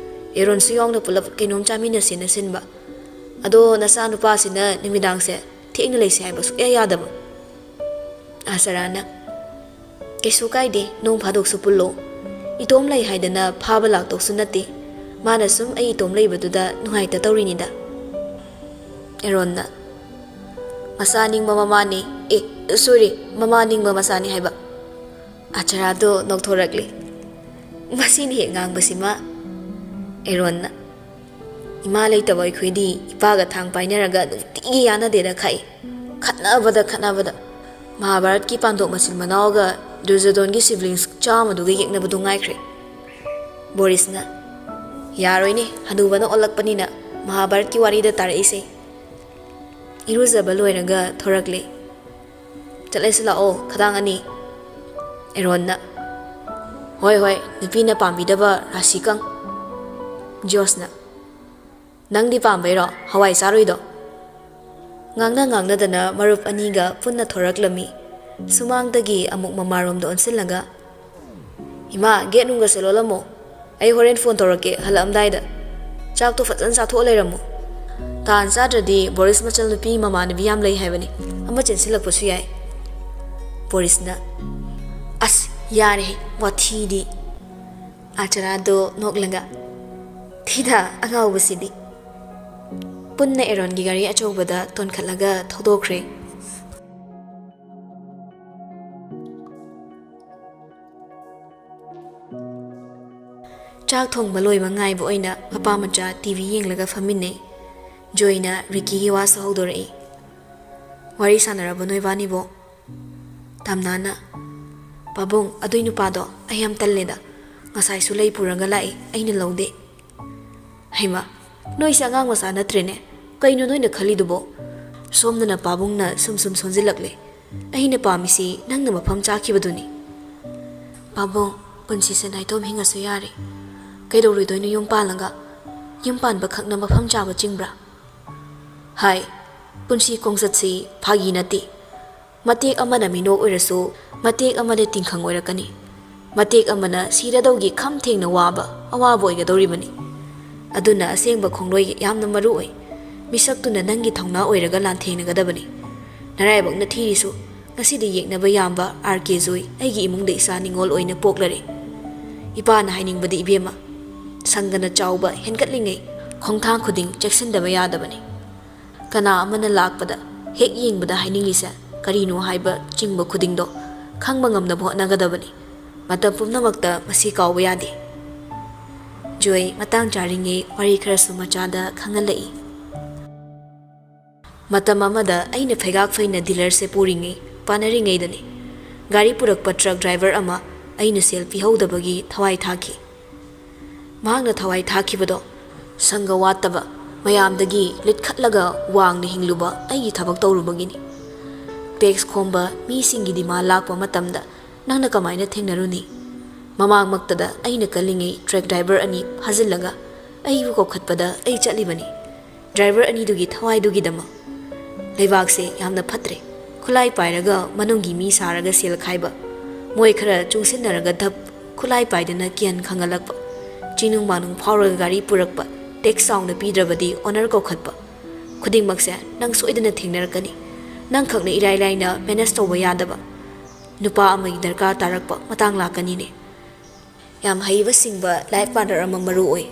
ꯑꯦꯔꯣꯟꯁꯨ ꯌꯥꯎꯅ ꯄꯨꯂꯞ ꯀꯩꯅꯣꯝ ꯆꯥꯃꯤꯟꯅꯁꯦꯅ ꯁꯤꯟꯕ꯫ ꯑꯗꯣ ꯅꯆꯥꯅꯨꯄꯥꯁꯤꯅ ꯅꯨꯃꯤꯗꯥꯡꯁꯦ ꯊꯦꯡꯅ ꯂꯩꯁꯦ ꯍꯥꯏꯕ ꯁꯨꯛꯌꯥ ꯌꯥꯗꯕ꯫" ꯑꯥꯁꯔꯥꯅ, "ꯀꯩꯁꯨ ꯀꯥꯏꯗꯦ, ꯅꯣꯡ ꯐꯥꯗꯣꯛꯁꯨ ꯄꯨꯜꯂꯣ꯫ ꯏꯇꯣꯝ ꯂꯩ ꯍꯥꯏꯗꯅ ꯐꯥꯕ ꯂꯥꯛꯇꯧꯁꯨ ꯅꯠꯇꯦ꯫ ꯃꯥꯅ ꯁꯨꯝ ꯑꯩ ꯏꯇꯣꯝ ꯂꯩꯕꯗꯨꯗ ꯅꯨꯡꯉꯥꯏꯇ ꯇꯧꯔꯤꯅꯤꯗ꯫" ꯑꯦꯔꯣꯟꯅ, "ꯃꯆꯥ ꯅꯤꯡꯕ ꯃꯃꯥꯅꯤ, ꯑꯦ, ꯁꯣꯔꯤ, ꯃꯃꯥ ꯅꯤꯡꯕ ꯃꯆꯥꯅꯤ ꯍꯥꯏꯕ꯫" ꯑꯥꯁꯔꯥꯗꯣ ꯅꯣꯛꯊꯣꯔꯛꯂꯦ꯫ "ꯃꯁꯤꯅ ꯍꯦꯛ ꯉꯥꯡꯕꯁꯤꯃ꯫" ꯑꯦꯔꯣꯟꯅ, "ꯏꯃꯥ ꯂꯩꯇꯕ ꯑꯩꯈꯣꯏꯗꯤ ꯏꯄꯥꯒ ꯊꯥꯡ ꯄꯥꯏꯅꯔꯒ ꯅꯨꯡꯇꯤꯒꯤ ꯌꯥꯅꯗꯦꯗ ꯈꯥꯛꯏ꯫ ꯈꯠꯅꯕꯗ ꯈꯠꯅꯕꯗ꯫ ꯃꯍꯥꯚꯥꯔꯠꯀꯤ ꯄꯥꯟꯗꯣꯞ ꯃꯆꯤꯟ ꯃꯅꯥꯎꯒ ꯗꯨꯔꯖꯣꯙꯣꯟꯒꯤ siblings ꯆꯥꯝꯃꯗꯨꯒ ꯌꯦꯛꯅꯕꯗꯨ ꯉꯥꯏꯈ꯭ꯔꯦ꯫" ꯕꯣꯔꯤꯁꯅ, "ꯌꯥꯔꯣꯏꯅꯦ, ꯍꯅꯨꯕꯅ ꯑꯣꯜꯂꯛꯄꯅꯤꯅ ꯃꯍꯥꯚꯥꯔꯠꯀꯤ ꯋꯥꯔꯤꯗ ꯇꯥꯔꯛꯏꯁꯦ꯫" ꯏꯔꯨꯖꯕ ꯂꯣꯏꯔꯒ ꯊꯣꯔꯛꯂꯦ꯫ "ꯆꯠꯂꯁꯤ ꯂꯥꯛꯑꯣ, ꯈꯗꯥꯡ ꯑꯅꯤ꯫" ꯑꯦꯔꯣꯟꯅ, "ꯍꯣꯏ, ꯍꯣꯏ, ꯅꯨꯄꯤꯅ ꯄꯥꯝꯕꯤꯗꯕ ꯔꯥꯁꯤ ꯀꯪ꯫" ꯖꯣꯁꯅ, "ꯅꯪꯗꯤ ꯄꯥꯝꯕꯩꯔꯣ, ꯍꯋꯥꯏ ꯆꯥꯔꯨꯏꯗꯣ?" ꯉꯥꯡꯅ ꯉꯥꯡꯅꯗꯅ ꯃꯔꯨꯞ ꯑꯅꯤꯒ ꯄꯨꯟꯅ ꯊꯣꯔꯛꯂꯝꯃꯤ꯫ ꯁꯨꯃꯥꯡꯗꯒꯤ ꯑꯃꯨꯛ ꯃꯃꯥꯔꯣꯝꯗ ꯑꯣꯟꯁꯤꯜꯂꯒ, "ꯏꯃꯥ, gate ꯅꯨꯡꯒꯁꯦ ꯂꯣꯜꯂꯝꯃꯣ꯫ ꯑꯩ ꯍꯣꯔꯦꯟ phone ꯇꯧꯔꯛꯀꯦ ꯍꯜꯂꯛꯑꯝꯗꯥꯏꯗ꯫ ꯆꯥꯛꯇꯣ ꯐꯖꯅ ꯆꯥꯊꯣꯛꯑ ꯂꯩꯔꯝꯃꯨ꯫ ꯇꯥꯟ ꯆꯥꯗ꯭ꯔꯗꯤ ꯕꯣꯔꯤꯁ ꯃꯆꯜꯅꯨꯄꯤ ꯃꯃꯥꯟꯅꯕꯤ ꯌꯥꯝ ꯂꯩ ꯍꯥꯏꯕꯅꯤ, ꯑꯃ ꯆꯦꯟꯁꯤꯜꯂꯛꯄꯁꯨ ꯌꯥꯏ꯫" ꯕꯣꯔꯤꯁꯅ, "ꯑꯁ, ꯌꯥꯔꯦꯍꯦ, ꯋꯥꯊꯤꯗꯤ꯫" ꯑꯥꯆꯔꯥꯗꯣ ꯅꯣꯛꯂꯒ, "ꯊꯤꯗ ꯑꯉꯥꯎꯕꯁꯤꯗꯤ꯫" ꯄꯨꯟꯅ ꯑꯦꯔꯣꯟꯒꯤ ꯒꯥꯔꯤ ꯑꯆꯧꯕꯗ ꯇꯣꯟꯈꯠꯂꯒ ꯊꯧꯗꯣꯛꯈ꯭ꯔꯦ꯫ ꯆꯥꯛ ꯊꯣꯡꯕ ꯂꯣꯏꯕ ꯉꯥꯏꯕ ꯑꯣꯏꯅ ꯃꯄꯥ ꯃꯆꯥ TV ꯌꯦꯡꯂꯒ ꯐꯝꯃꯤꯟꯅꯩ꯫ ꯖꯣꯏꯅ ꯔꯤꯀꯤꯒꯤ ꯋꯥꯁꯨ ꯍꯧꯗꯣꯔꯛꯏ꯫ "ꯋꯥꯔꯤ ꯁꯥꯟꯅꯔꯕꯣ ꯅꯣꯏꯕꯥꯅꯤꯕꯣ?" ꯇꯝꯅꯥꯅ, "ꯄꯥꯕꯨꯡ, ꯑꯗꯨꯏ ꯅꯨꯄꯥꯗꯣ ꯑꯩ ꯌꯥꯝ ꯇꯜꯂꯦꯗ꯫ ꯉꯁꯥꯏꯁꯨ ꯂꯩ ꯄꯨꯔꯒ ꯂꯥꯛꯏ, ꯑꯩꯅ ꯂꯧꯗꯦ꯫" "ꯍꯩꯃꯥ, ꯅꯣꯏꯁꯦ ꯑꯉꯥꯡ ꯃꯆꯥ ꯅꯠꯇ꯭ꯔꯦꯅꯦ꯫ ꯀꯩꯅꯣ ꯅꯣꯏꯅ ꯈꯜꯂꯤꯗꯨꯕꯣ? ꯁꯣꯝꯗꯅ ꯄꯥꯕꯨꯡꯅ ꯁꯨꯝ ꯁꯨꯝ ꯁꯣꯟꯖꯤꯜꯂꯛꯂꯦ꯫ ꯑꯩꯅ ꯄꯥꯝꯃꯤꯁꯤ ꯅꯪꯅ ꯃꯐꯝ ꯆꯥꯈꯤꯕꯗꯨꯅꯤ꯫ ꯄꯥꯕꯨꯡ, ꯄꯨꯟꯁꯤꯁꯦ ꯅꯥꯏꯇꯣꯝ ꯍꯤꯡꯉꯁꯨ ꯌꯥꯔꯦ꯫ ꯀꯩꯗꯧꯔꯨꯗꯣꯏꯅꯣ ꯌꯨꯝ ꯄꯥꯜꯂꯒ? ꯌꯨꯝ ꯄꯥꯟꯕ ꯈꯛꯅ ꯃꯐꯝ ꯆꯥꯕ ꯆꯤꯡꯕ꯭ꯔꯥ? ꯍꯥꯏ, ꯄꯨꯟꯁꯤ ꯈꯣꯡꯆꯠꯁꯤ ꯐꯥꯒꯤ ꯅꯠꯇꯦ꯫ ꯃꯇꯦꯛ ꯑꯃꯅ ꯃꯤꯅꯣꯛ ꯑꯣꯏꯔꯁꯨ, ꯃꯇꯦꯛ ꯑꯃꯅ ꯇꯤꯡꯈꯪ ꯑꯣꯏꯔꯛꯀꯅꯤ꯫ ꯃꯇꯦꯛ ꯑꯃꯅ ꯁꯤꯔꯗꯧꯒꯤ ꯈꯝ ꯊꯦꯡꯅ ꯋꯥꯕ ꯑꯋꯥꯕ ꯑꯣꯏꯒꯗꯧꯔꯤꯕꯅꯤ꯫ ꯑꯗꯨꯅ ꯑꯁꯦꯡꯕ ꯈꯣꯡꯂꯣꯏ ꯌꯥꯝꯅ ꯃꯔꯨ ꯑꯣꯏ꯫ ꯃꯤꯁꯛꯇꯨꯅ ꯅꯪꯒꯤ ꯊꯧꯅꯥ ꯑꯣꯏꯔꯒ ꯂꯥꯟꯊꯦꯡꯅꯒꯗꯕꯅꯤ꯫ ꯅꯔꯥꯏꯕꯛꯅ ꯊꯤꯔꯤꯁꯨ, ꯉꯁꯤꯗꯤ ꯌꯦꯛꯅꯕ ꯌꯥꯝꯕ ꯑꯥꯔ ꯀꯦ ꯖꯣꯏ ꯑꯩꯒꯤ ꯏꯃꯨꯡꯗ ꯏꯆꯥ ꯅꯤꯉꯣꯜ ꯑꯣꯏꯅ ꯄꯣꯛꯂꯔꯦ꯫ ꯏꯄꯥꯅ ꯍꯥꯏꯅꯤꯡꯕꯗꯤ, ꯏꯕꯦꯝꯃ, ꯁꯪꯒꯅ ꯆꯥꯎꯕ ꯍꯦꯟꯒꯠꯂꯤꯉꯩ ꯈꯣꯡꯊꯥꯡ ꯈꯨꯗꯤꯡ ꯆꯦꯛꯁꯤꯟꯗꯕ ꯌꯥꯗꯕꯅꯤ꯫ ꯀꯅꯥ ꯑꯃꯅ ꯂꯥꯛꯄꯗ, ꯍꯦꯛ ꯌꯦꯡꯕꯗ ꯍꯥꯏꯅꯤꯡꯂꯤꯁꯦ ꯀꯔꯤꯅꯣ ꯍꯥꯏꯕ ꯆꯤꯡꯕ ꯈꯨꯗꯤꯡꯗꯣ ꯈꯪꯕ ꯉꯝꯅꯕ ꯍꯣꯠꯅꯒꯗꯕꯅꯤ꯫ ꯃꯇꯝ ꯄꯨꯝꯅꯃꯛꯇ ꯃꯁꯤ ꯀꯥꯎꯕ ꯌꯥꯗꯦ꯫ ꯖꯣꯏ ꯃꯇꯥꯡ ꯆꯥꯔꯤꯉꯩ ꯋꯥꯔꯤ ꯈꯔꯁꯨ ꯃꯆꯥꯗ ꯈꯪꯍꯜꯂꯛꯏ꯫ ꯃꯇꯝ ꯑꯃꯗ ꯑꯩꯅ ꯐꯩꯒꯥꯛ ꯐꯩꯅ ꯗꯤꯂꯔꯁꯦ ꯄꯨꯔꯤꯉꯩ, ꯄꯥꯅꯔꯤꯉꯩꯗꯅꯤ, ꯒꯥꯔꯤ ꯄꯨꯔꯛꯄ ꯇ꯭ꯔꯛ ꯗ꯭ꯔꯥꯏꯚꯔ ꯑꯃ ꯑꯩꯅ ꯁꯦꯜ ꯄꯤꯍꯧꯗꯕꯒꯤ ꯊꯋꯥꯏ ꯊꯥꯈꯤ꯫ ꯃꯍꯥꯛꯅ ꯊꯋꯥꯏ ꯊꯥꯈꯤꯕꯗꯣ ꯁꯪꯒ ꯋꯥꯠꯇꯕ, ꯃꯌꯥꯝꯗꯒꯤ ꯂꯤꯠꯈꯠꯂꯒ ꯋꯥꯡꯅ ꯍꯤꯡꯂꯨꯕ ꯑꯩꯒꯤ ꯊꯕꯛ ꯇꯧꯔꯨꯕꯒꯤꯅꯤ꯫ ꯇꯦꯛꯁ ꯈꯣꯝꯕ ꯃꯤꯁꯤꯡꯒꯤ ꯗꯤꯃꯥꯟ ꯂꯥꯛꯄ ꯃꯇꯝꯗ ꯅꯪꯅ ꯀꯃꯥꯏꯅ ꯊꯦꯡꯅꯔꯨꯅꯤ? ꯃꯃꯥꯡꯃꯛꯇꯗ ꯑꯩꯅ ꯀꯜꯂꯤꯉꯩ ꯇ꯭ꯔꯛ ꯗ꯭ꯔꯥꯏꯚꯔ ꯑꯅꯤ ꯐꯥꯖꯤꯜꯂꯒ ꯑꯩꯕꯨ ꯀꯧꯈꯠꯄꯗ ꯑꯩ ꯆꯠꯂꯤꯕꯅꯤ꯫ ꯗ꯭ꯔꯥꯏꯚꯔ ꯑꯅꯤꯗꯨꯒꯤ ꯊꯋꯥꯏꯗꯨꯒꯤꯗꯃꯛ꯫ ꯂꯩꯕꯥꯛꯁꯦ ꯌꯥꯝꯅ ꯐꯠꯇ꯭ꯔꯦ꯫ ꯈꯨꯠꯂꯥꯏ ꯄꯥꯏꯔꯒ ꯃꯅꯨꯡꯒꯤ ꯃꯤ ꯁꯥꯔꯒ ꯁꯦꯜ ꯈꯥꯏꯕ꯫ ꯃꯣꯏ ꯈꯔ ꯆꯨꯡꯁꯤꯟꯅꯔꯒ ꯙꯞ, ꯈꯨꯠꯂꯥꯏ ꯄꯥꯏꯗꯅ ꯀꯤꯍꯟ ꯈꯪꯍꯜꯂꯛꯄ꯫ ꯆꯤꯡꯅꯨꯡ ꯃꯥꯅꯨꯡ ꯐꯥꯎꯔꯒ ꯒꯥꯔꯤ ꯄꯨꯔꯛꯄ, ꯇꯦꯛꯁ ꯆꯥꯎꯅ ꯄꯤꯗ꯭ꯔꯕꯗꯤ ꯑꯣꯅꯔ ꯀꯧꯈꯠꯄ꯫ ꯈꯨꯗꯤꯡꯃꯛꯁꯦ ꯅꯪ ꯁꯣꯏꯗꯅ ꯊꯦꯡꯅꯔꯛꯀꯅꯤ꯫ ꯅꯪꯈꯛꯅ ꯏꯔꯥꯏ ꯂꯥꯏꯅ ꯃꯦꯅꯦꯖ ꯇꯧꯕ ꯌꯥꯗꯕ꯫ ꯅꯨꯄꯥ ꯑꯃꯒꯤ ꯗꯔꯀꯥꯔ ꯇꯥꯔꯛꯄ ꯃꯇꯥꯡ ꯂꯥꯛꯀꯅꯤꯅꯦ꯫ ꯌꯥꯝ ꯍꯩꯕ ꯁꯤꯡꯕ ꯂꯥꯏꯐ ꯄꯥꯔꯠꯅꯔ ꯑꯃ ꯃꯔꯨ ꯑꯣꯏ꯫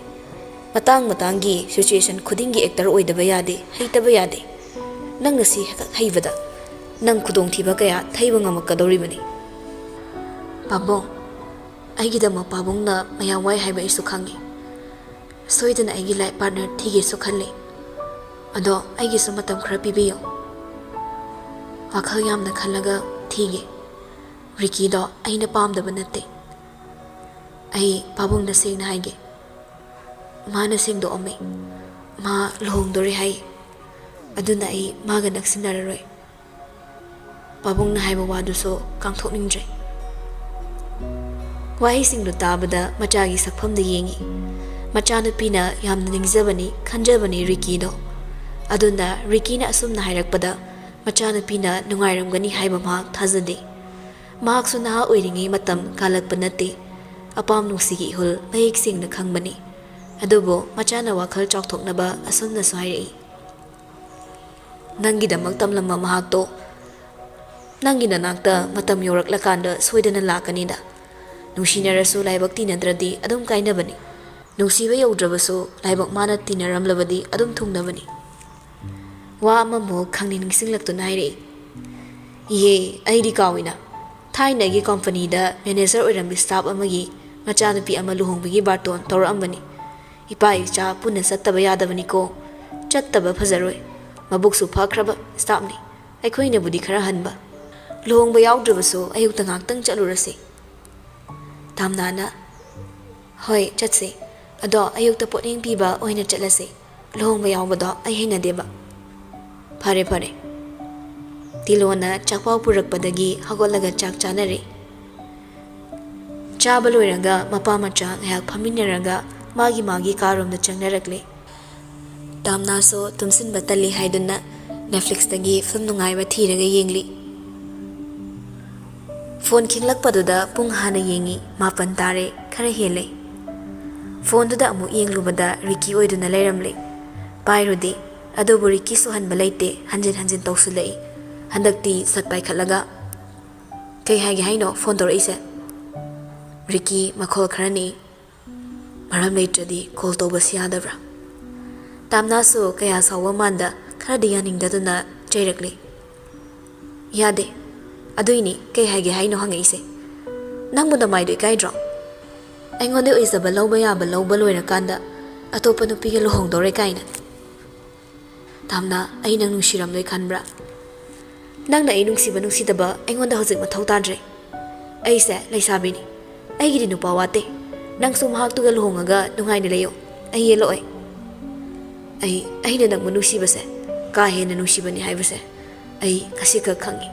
ꯃꯇꯥꯡ ꯃꯇꯥꯡꯒꯤ ꯁꯤꯆꯨꯋꯦꯁꯟ ꯈꯨꯗꯤꯡꯒꯤ ꯑꯦꯛꯇꯔ ꯑꯣꯏꯗꯕ ꯌꯥꯗꯦ, ꯍꯩꯇꯕ ꯌꯥꯗꯦ꯫ ꯅꯪꯅ ꯁꯤ ꯍꯦꯛ ꯍꯩꯕꯗ ꯅꯪ ꯈꯨꯗꯣꯡꯊꯤꯕ ꯀꯌꯥ ꯊꯩꯕ ꯉꯝꯃꯛꯀꯗꯧꯔꯤꯕꯅꯤ꯫ ꯄꯥꯕꯨꯡ, ꯑꯩꯒꯤꯗꯃꯛ ꯄꯥꯕꯨꯡꯅ ꯃꯌꯥꯝ ꯋꯥꯏ ꯍꯥꯏꯕ ꯑꯩꯁꯨ ꯈꯪꯉꯤ꯫ ꯁꯣꯏꯗꯅ ꯑꯩꯒꯤ ꯂꯥꯏꯐ ꯄꯥꯔꯠꯅꯔ ꯊꯤꯒꯦꯁꯨ ꯈꯜꯂꯤ꯫ ꯑꯗꯣ ꯑꯩꯒꯤꯁꯨ ꯃꯇꯝ ꯈꯔ ꯄꯤꯕꯤꯌꯨ꯫ ꯋꯥꯈꯜ ꯌꯥꯝꯅ ꯈꯜꯂꯒ ꯊꯤꯒꯦ꯫ ꯔꯤꯀꯤꯗꯣ ꯑꯩꯅ ꯄꯥꯝꯗꯕ ꯅꯠꯇꯦ꯫ ꯑꯩ ꯄꯥꯕꯨꯡꯗ ꯁꯦꯡꯅ ꯍꯥꯏꯒꯦ꯫ ꯃꯥꯅ ꯁꯦꯡꯗꯣꯛꯑꯝꯃꯦ꯫ ꯃꯥ ꯂꯨꯍꯣꯡꯗꯣꯔꯦ ꯍꯥꯏ꯫ ꯑꯗꯨꯅ ꯑꯩ ꯃꯥꯒ ꯅꯛꯁꯤꯟꯅꯔꯔꯣꯏ꯫ ꯄꯥꯕꯨꯡꯅ ꯍꯥꯏꯕ ꯋꯥꯗꯨꯁꯨ ꯀꯥꯡꯊꯣꯛꯅꯤꯡꯗ꯭ꯔꯦ꯫ ꯋꯥꯍꯩꯁꯤꯡꯗꯨ ꯇꯥꯕꯗ ꯃꯆꯥꯒꯤ ꯁꯛꯐꯝꯗ ꯌꯦꯡꯉꯤ꯫ ꯃꯆꯥꯅꯨꯄꯤꯅ ꯌꯥꯝꯅ ꯅꯤꯡꯖꯕꯅꯤ, ꯈꯟꯖꯕꯅꯤ ꯔꯤꯀꯤꯗꯣ꯫ ꯑꯗꯨꯅ ꯔꯤꯀꯤꯅ ꯑꯁꯨꯝꯅ ꯍꯥꯏꯔꯛꯄꯗ ꯃꯆꯥꯅꯨꯄꯤꯅ ꯅꯨꯡꯉꯥꯏꯔꯝꯒꯅꯤ ꯍꯥꯏꯕ ꯃꯍꯥꯛ ꯊꯥꯖꯗꯦ꯫ ꯃꯍꯥꯛꯁꯨ ꯅꯍꯥ ꯑꯣꯏꯔꯤꯉꯩ ꯃꯇꯝ ꯀꯥꯜꯂꯛꯄ ꯅꯠꯇꯦ꯫ ꯑꯄꯥꯝ ꯅꯨꯡꯁꯤꯒꯤ ꯏꯍꯨꯜ ꯃꯌꯦꯛ ꯁꯦꯡꯅ ꯈꯪꯕꯅꯤ꯫ ꯑꯗꯨꯕꯨ ꯃꯆꯥꯅ ꯋꯥꯈꯜ ꯆꯥꯎꯊꯣꯛꯅꯕ ꯑꯁꯨꯝꯅꯁꯨ ꯍꯥꯏꯔꯛꯏ, "ꯅꯪꯒꯤꯗꯃꯛ ꯇꯝꯂꯝꯕ ꯃꯍꯥꯛꯇꯣ ꯅꯪꯒꯤ ꯅꯅꯥꯛꯇ ꯃꯇꯝ ꯌꯧꯔꯛꯂꯀꯥꯟꯗ ꯁꯣꯏꯗꯅ ꯂꯥꯛꯀꯅꯤꯗ꯫ ꯅꯨꯡꯁꯤꯅꯔꯁꯨ ꯂꯥꯏꯕꯛ ꯇꯤꯟꯅꯗ꯭ꯔꯗꯤ ꯑꯗꯨꯝ ꯀꯥꯏꯅꯕꯅꯤ꯫ ꯅꯨꯡꯁꯤꯕ ꯌꯧꯗ꯭ꯔꯕꯁꯨ ꯂꯥꯏꯕꯛ ꯃꯥꯅ ꯇꯤꯟꯅꯔꯝꯂꯕꯗꯤ ꯑꯗꯨꯝ ꯊꯨꯡꯅꯕꯅꯤ"꯫ ꯋꯥ ꯑꯃꯃꯨꯛ ꯈꯪꯅꯤꯡ ꯅꯤꯡꯁꯤꯡꯂꯛꯇꯨꯅ ꯍꯥꯏꯔꯛꯏ, "ꯏꯍꯦ, ꯑꯩꯗꯤ ꯀꯥꯎꯏꯅ꯫ ꯊꯥꯏꯅꯒꯤ ꯀꯣꯝꯄꯅꯤꯗ ꯃꯦꯅꯦꯖꯔ ꯑꯣꯏꯔꯝꯕ ꯁ꯭ꯇꯥꯐ ꯑꯃꯒꯤ ꯃꯆꯥꯅꯨꯄꯤ ꯑꯃ ꯂꯨꯍꯣꯡꯕꯒꯤ ꯕꯥꯔꯇꯣꯟ ꯇꯧꯔꯛꯑꯝꯕꯅꯤ꯫ ꯏꯄꯥ ꯏꯆꯥ ꯄꯨꯟꯅ ꯆꯠꯇꯕ ꯌꯥꯗꯕꯅꯤꯀꯣ꯫ ꯆꯠꯇꯕ ꯐꯖꯔꯣꯏ꯫ ꯃꯕꯨꯛꯁꯨ ꯐꯈ꯭ꯔꯕ ꯁ꯭ꯇꯥꯐꯅꯤ꯫ ꯑꯩꯈꯣꯏꯅꯕꯨꯗꯤ ꯈꯔ ꯍꯟꯕ꯫ ꯂꯨꯍꯣꯡꯕ ꯌꯥꯎꯗ꯭ꯔꯕꯁꯨ ꯑꯌꯨꯛꯇ ꯉꯥꯛꯇꯪ ꯆꯠꯂꯨꯔꯁꯤ"꯫ ꯇꯥꯝꯅꯥꯅ, "ꯍꯣꯏ, ꯆꯠꯁꯤ꯫ ꯑꯗꯣ ꯑꯌꯨꯛꯇ ꯄꯣꯠꯌꯦꯡ ꯄꯤꯕ ꯑꯣꯏꯅ ꯆꯠꯂꯁꯤ꯫ ꯂꯨꯍꯣꯡꯕ ꯌꯥꯎꯕꯗꯣ ꯑꯩ ꯍꯩꯅꯗꯦꯕ"꯫ "ꯐꯔꯦ, ꯐꯔꯦ"꯫ ꯇꯤꯂꯣꯅ ꯆꯥꯛꯄꯥꯎ ꯄꯨꯔꯛꯄꯗꯒꯤ ꯍꯧꯒꯠꯂꯒ ꯆꯥꯛ ꯆꯥꯅꯔꯦ꯫ ꯆꯥꯕ ꯂꯣꯏꯔꯒ ꯃꯄꯥ ꯃꯆꯥ ꯉꯥꯏꯍꯥꯛ ꯐꯝꯃꯤꯟꯅꯔꯒ ꯃꯥꯒꯤ ꯃꯥꯒꯤ ꯀꯥꯔꯣꯝꯗ ꯆꯪꯅꯔꯛꯂꯦ꯫ ꯇꯥꯝꯅꯥꯁꯨ ꯇꯨꯝꯁꯤꯟꯕ ꯇꯜꯂꯤ ꯍꯥꯏꯗꯨꯅ Netflixꯇꯒꯤ ꯐꯤꯂꯝ ꯅꯨꯡꯉꯥꯏꯕ ꯊꯤꯔꯒ ꯌꯦꯡꯂꯤ꯫ ꯐꯣꯟ ꯈꯤꯡꯂꯛꯄꯗꯨꯗ ꯄꯨꯡ ꯍꯥꯟꯅ ꯌꯦꯡꯉꯤ, ꯃꯥꯄꯟ ꯇꯥꯔꯦ, ꯈꯔ ꯍꯦꯜꯂꯦ꯫ ꯐꯣꯟꯗꯨꯗ ꯑꯃꯨꯛ ꯌꯦꯡꯂꯨꯕꯗ ꯔꯤꯀꯤ ꯑꯣꯏꯗꯨꯅ ꯂꯩꯔꯝꯂꯦ꯫ ꯄꯥꯏꯔꯨꯗꯦ, ꯑꯗꯨꯕꯨ ꯔꯤꯀꯤꯁꯨ ꯍꯟꯕ ꯂꯩꯇꯦ, ꯍꯟꯖꯤꯟ ꯍꯟꯖꯤꯟ ꯇꯧꯁꯤꯜꯂꯛꯏ꯫ ꯍꯟꯗꯛꯇꯤ ꯁꯠ ꯄꯥꯏꯈꯠꯂꯒ, "ꯀꯩ ꯍꯥꯏꯒꯦ ꯍꯥꯏꯅꯣ ꯐꯣꯟ ꯇꯧꯔꯛꯏꯁꯦ?" ꯔꯤꯀꯤ ꯃꯈꯣꯜ ꯈꯔ ꯅꯦꯛꯏ꯫ "ꯃꯔꯝ ꯂꯩꯇ꯭ꯔꯗꯤ ꯀꯣꯜ ꯇꯧꯕꯁꯤ ꯌꯥꯗꯕ꯭ꯔꯥ?" ꯇꯥꯝꯅꯥꯁꯨ ꯀꯌꯥ ꯁꯥꯎꯕ ꯃꯥꯟꯗ ꯈꯔꯗꯤ ꯌꯥꯅꯤꯡꯗꯗꯨꯅ ꯆꯩꯔꯛꯂꯤ꯫ "ꯌꯥꯗꯦ꯫ ꯑꯗꯨꯏꯅꯤ ꯀꯩ ꯍꯥꯏꯒꯦ ꯍꯥꯏꯅꯣ ꯍꯪꯉꯛꯏꯁꯦ꯫ ꯅꯪꯕꯨ ꯅꯃꯥꯏꯗꯣ ꯏꯀꯥꯏꯗ꯭ꯔꯣ? ꯑꯩꯉꯣꯟꯗ ꯑꯣꯏꯖꯕ ꯂꯧꯕ ꯌꯥꯕ ꯂꯧꯕ ꯂꯣꯏꯔꯀꯥꯟꯗ ꯑꯇꯣꯞꯄ ꯅꯨꯄꯤꯒ ꯂꯨꯍꯣꯡꯗꯧꯔꯦ ꯀꯥꯏꯅ꯫ ꯇꯥꯝꯅꯥ, ꯑꯩ ꯅꯪ ꯅꯨꯡꯁꯤꯔꯝꯂꯣꯏ ꯈꯟꯕ꯭ꯔꯥ? ꯅꯪꯅ ꯑꯩ ꯅꯨꯡꯁꯤꯕ ꯅꯨꯡꯁꯤꯗꯕ ꯑꯩꯉꯣꯟꯗ ꯍꯧꯖꯤꯛ ꯃꯊꯧ ꯇꯥꯗ꯭ꯔꯦ꯫ ꯑꯩꯁꯦ ꯂꯩꯁꯥꯕꯤꯅꯤ꯫ ꯑꯩꯒꯤꯗꯤ ꯅꯨꯄꯥ ꯋꯥꯠꯇꯦ꯫ ꯅꯪꯁꯨ ꯃꯍꯥꯛꯇꯨꯒ ꯂꯨꯍꯣꯡꯉꯒ ꯅꯨꯡꯉꯥꯏꯅ ꯂꯩꯌꯣ꯫ ꯑꯩ ꯌꯦꯜꯂꯛꯑꯣꯏ꯫ ꯑꯩ, ꯑꯩꯅ ꯅꯪꯕꯨ ꯅꯨꯡꯁꯤꯕꯁꯦ ꯀꯥ ꯍꯦꯟꯅ ꯅꯨꯡꯁꯤꯕꯅꯤ ꯍꯥꯏꯕꯁꯦ ꯑꯩ ꯉꯁꯤꯈꯛ ꯈꯪꯉꯤ꯫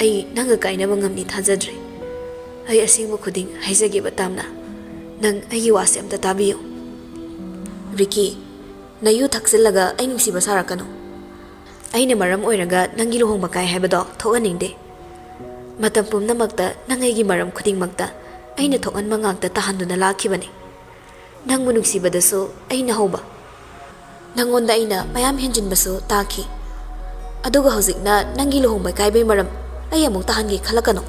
ꯑꯩ ꯅꯪꯒ ꯀꯥꯏꯅꯕ ꯉꯝꯅꯤ ꯊꯥꯖꯗ꯭ꯔꯦ꯫ ꯑꯩ ꯑꯁꯦꯡꯕ ꯈꯨꯗꯤꯡ ꯍꯥꯏꯖꯒꯦꯕ, ꯇꯥꯝꯅ꯫ ꯅꯪ ꯑꯩꯒꯤ ꯋꯥꯁꯦ ꯑꯝꯇ ꯇꯥꯕꯤꯌꯨ꯫ ꯔꯤꯀꯤ, ꯅꯌꯨ ꯊꯛꯆꯤꯜꯂꯒ ꯑꯩ ꯅꯨꯡꯁꯤꯕ ꯁꯥꯔꯛꯀꯅꯨ꯫ ꯑꯩꯅ ꯃꯔꯝ ꯑꯣꯏꯔꯒ ꯅꯪꯒꯤ ꯂꯨꯍꯣꯡꯕ ꯀꯥꯏ ꯍꯥꯏꯕꯗꯣ ꯊꯣꯛꯍꯟꯅꯤꯡꯗꯦ꯫ ꯃꯇꯝ ꯄꯨꯝꯅꯃꯛꯇ ꯅꯪ ꯑꯩꯒꯤ ꯃꯔꯝ ꯈꯨꯗꯤꯡꯃꯛꯇ ꯑꯩꯅ ꯊꯣꯛꯍꯟꯕ ꯉꯥꯛꯇ ꯇꯥꯍꯟꯗꯨꯅ ꯂꯥꯛꯈꯤꯕꯅꯤ꯫ ꯅꯪꯕꯨ ꯅꯨꯡꯁꯤꯕꯗꯁꯨ ꯑꯩꯅ ꯍꯧꯕ, ꯅꯪꯉꯣꯟꯗ ꯑꯩꯅ ꯃꯌꯥꯝ ꯍꯦꯟꯖꯤꯟꯕꯁꯨ ꯇꯥꯈꯤ꯫ ꯑꯗꯨꯒ ꯍꯧꯖꯤꯛꯅ ꯅꯪꯒꯤ ꯂꯨꯍꯣꯡꯕ ꯀꯥꯏꯕꯩ ꯃꯔꯝ ꯑꯩ ꯑꯃꯨꯛ ꯇꯥꯍꯟꯒꯦ ꯈꯜꯂꯛꯀꯅꯨ꯫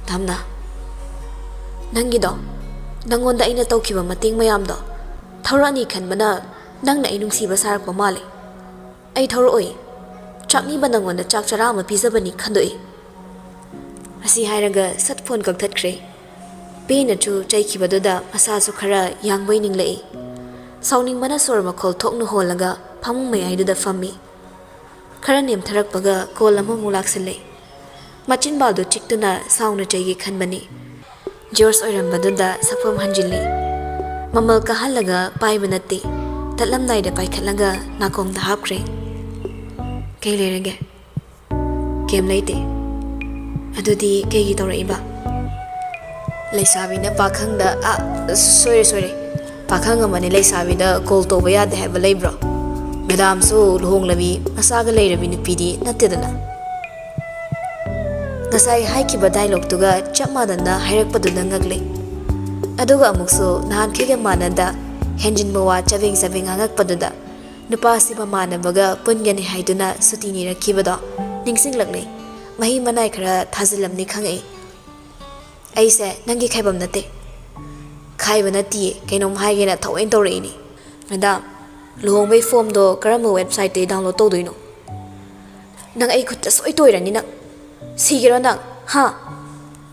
ꯇꯥꯝꯅ, ꯅꯪꯒꯤꯗꯣ, ꯅꯪꯉꯣꯟꯗ ꯑꯩꯅ ꯇꯧꯈꯤꯕ ꯃꯇꯦꯡ ꯃꯌꯥꯝꯗꯣ ꯊꯧꯔꯛꯑꯅꯤ ꯈꯟꯕꯅ ꯅꯪꯅ ꯑꯩ ꯅꯨꯡꯁꯤꯕ ꯁꯥꯔꯛꯄ ꯃꯥꯜꯂꯦ꯫ ꯑꯩ ꯊꯧꯔꯛꯑꯣꯏ꯫ ꯆꯥꯛꯅꯤꯕ ꯅꯪꯉꯣꯟꯗ ꯆꯥꯛ ꯆꯔꯥ ꯑꯃ ꯄꯤꯖꯕꯅꯤ ꯈꯟꯗꯣꯛꯏ꯫ ꯑꯁꯤ ꯍꯥꯏꯔꯒ ꯁꯠ ꯐꯣꯟ ꯀꯛꯊꯠꯈ꯭ꯔꯦ꯫ ꯄꯦꯅꯁꯨ ꯆꯩꯈꯤꯕꯗꯨꯗ ꯃꯁꯥꯁꯨ ꯈꯔ ꯌꯥꯡꯕꯩ ꯅꯤꯡꯂꯛꯏ꯫ ꯁꯥꯎꯅꯤꯡꯕꯅ ꯁꯣꯔ ꯃꯈꯣꯜ ꯊꯣꯛꯅ ꯍꯣꯜꯂꯒ ꯐꯃꯨꯡ ꯃꯌꯥꯏꯗꯨꯗ ꯐꯝꯃꯤ꯫ ꯈꯔ ꯅꯦꯝꯊꯔꯛꯄꯒ ꯀꯣꯜ ꯑꯃꯃꯨꯛ ꯂꯥꯛꯁꯤꯜꯂꯦ꯫ ꯃꯆꯤꯟꯕꯥꯜꯗꯨ ꯆꯤꯛꯇꯨꯅ ꯁꯥꯎꯅ ꯆꯩꯒꯦ ꯈꯟꯕꯅꯤ꯫ ꯖꯣꯔꯖ ꯑꯣꯏꯔꯝꯕꯗꯨꯗ ꯁꯛꯐꯝ ꯍꯟꯖꯤꯜꯂꯤ꯫ ꯃꯃꯜ ꯀꯥꯍꯜꯂꯒ ꯄꯥꯏꯕ ꯅꯠꯇꯦ, ꯇꯠꯂꯝꯗꯥꯏꯗ ꯄꯥꯏꯈꯠꯂꯒ ꯅꯥꯀꯣꯡꯗ ꯍꯥꯞꯈ꯭ꯔꯦ꯫ "ꯀꯩ ꯂꯩꯔꯒꯦ?" "ꯀꯩꯝ ꯂꯩꯇꯦ꯫" "ꯑꯗꯨꯗꯤ ꯀꯩꯒꯤ ꯇꯧꯔꯛꯏꯕ?" "ꯂꯩꯁꯥꯕꯤꯅ ꯄꯥꯈꯪꯗ," ꯑ, ꯁꯣꯏꯔꯦ, ꯁꯣꯏꯔꯦ꯫ "ꯄꯥꯈꯪ ꯑꯃꯅꯤ ꯂꯩꯁꯥꯕꯤꯗ ꯀꯣꯜ ꯇꯧꯕ ꯌꯥꯗꯦ ꯍꯥꯏꯕ ꯂꯩꯕ꯭ꯔꯣ? ꯃꯦꯗꯥꯝꯁꯨ ꯂꯨꯍꯣꯡꯂꯕꯤ, ꯃꯆꯥꯒ ꯂꯩꯔꯕꯤ ꯅꯨꯄꯤꯗꯤ ꯅꯠꯇꯦꯗꯅ꯫" ꯉꯁꯥꯏ ꯍꯥꯏꯈꯤꯕ ꯗꯥꯏꯂꯣꯛꯇꯨꯒ ꯆꯞ ꯃꯥꯟꯅꯅ ꯍꯥꯏꯔꯛꯄꯗꯨꯗ ꯉꯛꯂꯦ꯫ ꯑꯗꯨꯒ ꯑꯃꯨꯛꯁꯨ ꯅꯍꯥꯟꯈꯩꯒ ꯃꯥꯟꯅꯗ ꯍꯦꯟꯖꯤꯟꯕ ꯋꯥ ꯆꯕꯦꯡ ꯆꯕꯦꯡ ꯉꯥꯡꯉꯛꯄꯗꯨꯗ ꯅꯨꯄꯥꯁꯤ ꯃꯃꯥꯟꯅꯕꯒ ꯄꯨꯟꯒꯅꯤ ꯍꯥꯏꯗꯨꯅ ꯁꯨꯇꯤ ꯅꯤꯔꯛꯈꯤꯕꯗꯣ ꯅꯤꯡꯁꯤꯡꯂꯛꯂꯦ꯫ ꯃꯍꯤ ꯃꯅꯥꯏ ꯈꯔ ꯊꯥꯖꯤꯜꯂꯝꯅꯤ ꯈꯪꯉꯛꯏ꯫ "ꯑꯩꯁꯦ ꯅꯪꯒꯤ ꯈꯥꯏꯕꯝ ꯅꯠꯇꯦ꯫" "ꯈꯥꯏꯕ ꯅꯠꯇꯤꯌꯦ, ꯀꯩꯅꯣꯝ ꯍꯥꯏꯒꯦꯅ ꯊꯑꯣꯏꯅ ꯇꯧꯔꯛꯏꯅꯤ꯫" "ꯃꯦꯗꯥꯝ, ꯂꯨꯍꯣꯡꯕꯩ ꯐꯣꯝꯗꯣ ꯀꯔꯝꯕ ꯋꯦꯕꯁꯥꯏꯠꯇꯒꯤ ꯗꯥꯎꯟꯂꯣꯗ ꯇꯧꯗꯣꯏꯅꯣ?" "ꯅꯪ ꯑꯩ ꯈꯨꯠꯇ ꯁꯣꯏ ꯇꯣꯏꯔꯅꯤ ꯅꯪ꯫ ꯁꯤꯒꯦꯔꯣ ꯅꯪ, ꯍꯥ?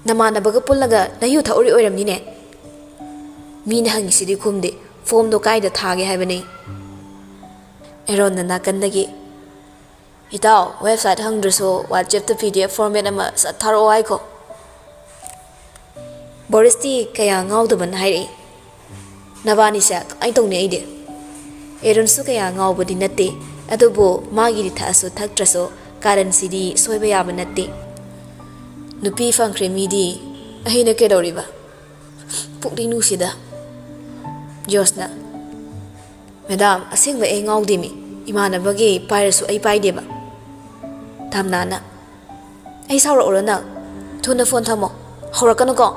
ꯅꯃꯥꯟꯅꯕꯒ ꯄꯨꯜꯂꯒ ꯅꯌꯨ ꯊꯛꯎꯔꯤ ꯑꯣꯏꯔꯝꯅꯤꯅꯦ꯫ ꯃꯤꯅ ꯍꯪꯉꯤꯁꯤꯗꯤ ꯈꯨꯝꯗꯦ, ꯐꯣꯝꯗꯣ ꯀꯥꯏꯗ ꯊꯥꯒꯦ ꯍꯥꯏꯕꯅꯤ?" ꯑꯦꯔꯣꯟꯅ ꯅꯥꯀꯟꯗꯒꯤ, "ꯏꯇꯥꯎ, ꯋꯦꯕꯁꯥꯏꯠ ꯍꯪꯗ꯭ꯔꯁꯨ WhatsApp-ꯇ PDF format ꯑꯃ ꯁꯠ ꯊꯥꯔꯛꯑꯣ ꯍꯥꯏꯈꯣ꯫" ꯕꯣꯔꯤꯁꯇꯤ ꯀꯌꯥ ꯉꯥꯎꯗꯕꯅ ꯍꯥꯏꯔꯛꯏ, "ꯅꯕꯥꯅꯤꯁꯦ ꯀꯃꯥꯏꯅ ꯇꯧꯅꯤ ꯑꯩꯗꯤ?" ꯑꯦꯔꯣꯟꯁꯨ ꯀꯌꯥ ꯉꯥꯎꯕꯗꯤ ꯅꯠꯇꯦ꯫ ꯑꯗꯨꯕꯨ ꯃꯥꯒꯤꯗꯤ ꯊꯛꯑꯁꯨ ꯊꯛꯇ꯭ꯔꯁꯨ ꯀꯥꯔꯟꯁꯤꯗꯤ ꯁꯣꯏꯕ ꯌꯥꯕ ꯅꯠꯇꯦ꯫ ꯅꯨꯄꯤ ꯐꯪꯈ꯭ꯔꯦ ꯃꯤꯗꯤ, ꯑꯩꯅ ꯀꯩꯗꯧꯔꯤꯕ? ꯄꯨꯛꯅꯤꯡ ꯅꯨꯡꯁꯤꯗ꯫ ꯖꯣꯁꯅ, "ꯃꯦꯗꯥꯝ, ꯑꯁꯦꯡꯕ ꯑꯩ ꯉꯥꯎꯗꯦꯃꯤ꯫ ꯏꯃꯥꯟꯅꯕꯒꯤ ꯄꯥꯏꯔꯁꯨ ꯑꯩ ꯄꯥꯏꯗꯦꯕ꯫" ꯇꯥꯝꯅꯥꯅ, "ꯑꯩ ꯁꯥꯎꯔꯛꯎꯔꯣ ꯅꯪ? ꯊꯨꯅ ꯐꯣꯟ ꯊꯝꯃꯣ꯫ ꯍꯧꯔꯛꯀꯅꯨꯀꯣ꯫"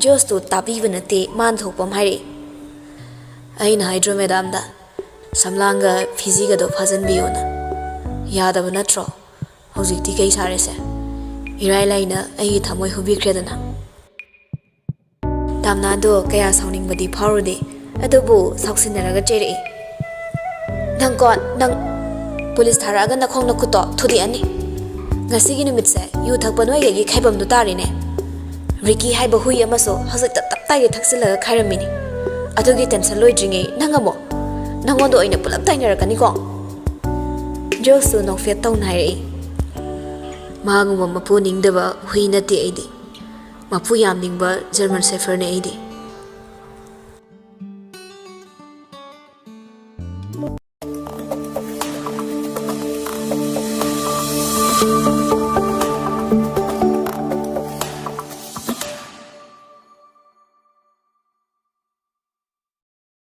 ꯖꯣꯁꯇꯨ ꯇꯥꯕꯤꯕ ꯅꯠꯇꯦ, ꯃꯥꯅ ꯊꯣꯛꯄ ꯑꯃ ꯍꯥꯏꯔꯛꯏ꯫ "ꯑꯩꯅ ꯍꯥꯏꯗ꯭ꯔꯣ ꯃꯦꯗꯥꯝꯗ, ꯁꯝꯂꯥꯡꯒ ꯐꯤꯖꯤꯒꯗꯣ ꯐꯥꯖꯟꯕꯤꯌꯣꯅ꯫ ꯌꯥꯗꯕ ꯅꯠꯇ꯭ꯔꯣ? ꯍꯧꯖꯤꯛꯇꯤ ꯀꯩ ꯁꯥꯔꯦꯁꯦ? ꯏꯔꯥꯏ ꯂꯥꯏꯅ ꯑꯩꯒꯤ ꯊꯃꯣꯏ ꯍꯨꯕꯤꯈ꯭ꯔꯦꯗꯅ꯫" ꯇꯥꯝꯅꯥꯗꯣ ꯀꯌꯥ ꯁꯥꯎꯅꯤꯡꯕꯗꯤ ꯐꯥꯎꯔꯨꯗꯦ, ꯑꯗꯨꯕꯨ ꯁꯥꯎꯁꯤꯟꯅꯔꯒ ꯆꯩꯔꯛꯏ꯫ "ꯅꯪꯀꯣ, ꯅꯪ ꯄꯨꯂꯤꯁ ꯊꯥꯔꯛꯑꯒ ꯅꯈꯣꯡ ꯅꯈꯨꯠꯇꯣ ꯊꯨꯗꯦꯛꯑꯅꯤ꯫ ꯉꯁꯤꯒꯤ ꯅꯨꯃꯤꯠꯁꯦ ꯌꯨ ꯊꯛꯄ ꯅꯣꯏꯒꯤ ꯈꯥꯏꯕꯝꯗꯨ ꯇꯥꯔꯦꯅꯦ꯫ ꯔꯤꯀꯤ ꯍꯥꯏꯕ ꯍꯨꯏ ꯑꯃꯁꯨ ꯍꯧꯖꯤꯛꯇ ꯇꯞ ꯇꯥꯏꯒꯩ ꯊꯛꯆꯤꯜꯂꯒ ꯈꯥꯏꯔꯝꯃꯤꯅꯤ꯫ ꯑꯗꯨꯒꯤ ꯇꯦꯟꯁꯟ ꯂꯣꯏꯗ꯭ꯔꯤꯉꯩ ꯅꯪ ꯑꯃꯨꯛ, ꯅꯪꯉꯣꯟꯗ ꯑꯣꯏꯅ ꯄꯨꯂꯞ ꯇꯥꯏꯅꯔꯛꯀꯅꯤꯀꯣ꯫" ꯖꯣꯁꯁꯨ ꯅꯣꯛꯐꯦꯠ ꯇꯧꯅ ꯍꯥꯏꯔꯛꯏ꯫ "ꯃꯥꯒꯨꯝꯕ ꯃꯄꯨ ꯅꯤꯡꯗꯕ ꯍꯨꯏ ꯅꯠꯇꯦ ꯑꯩꯗꯤ꯫ ꯃꯄꯨ ꯌꯥꯝ ꯅꯤꯡꯕ ꯖꯔꯃꯟ ꯁꯦꯐꯔꯅꯦ ꯑꯩꯗꯤ꯫"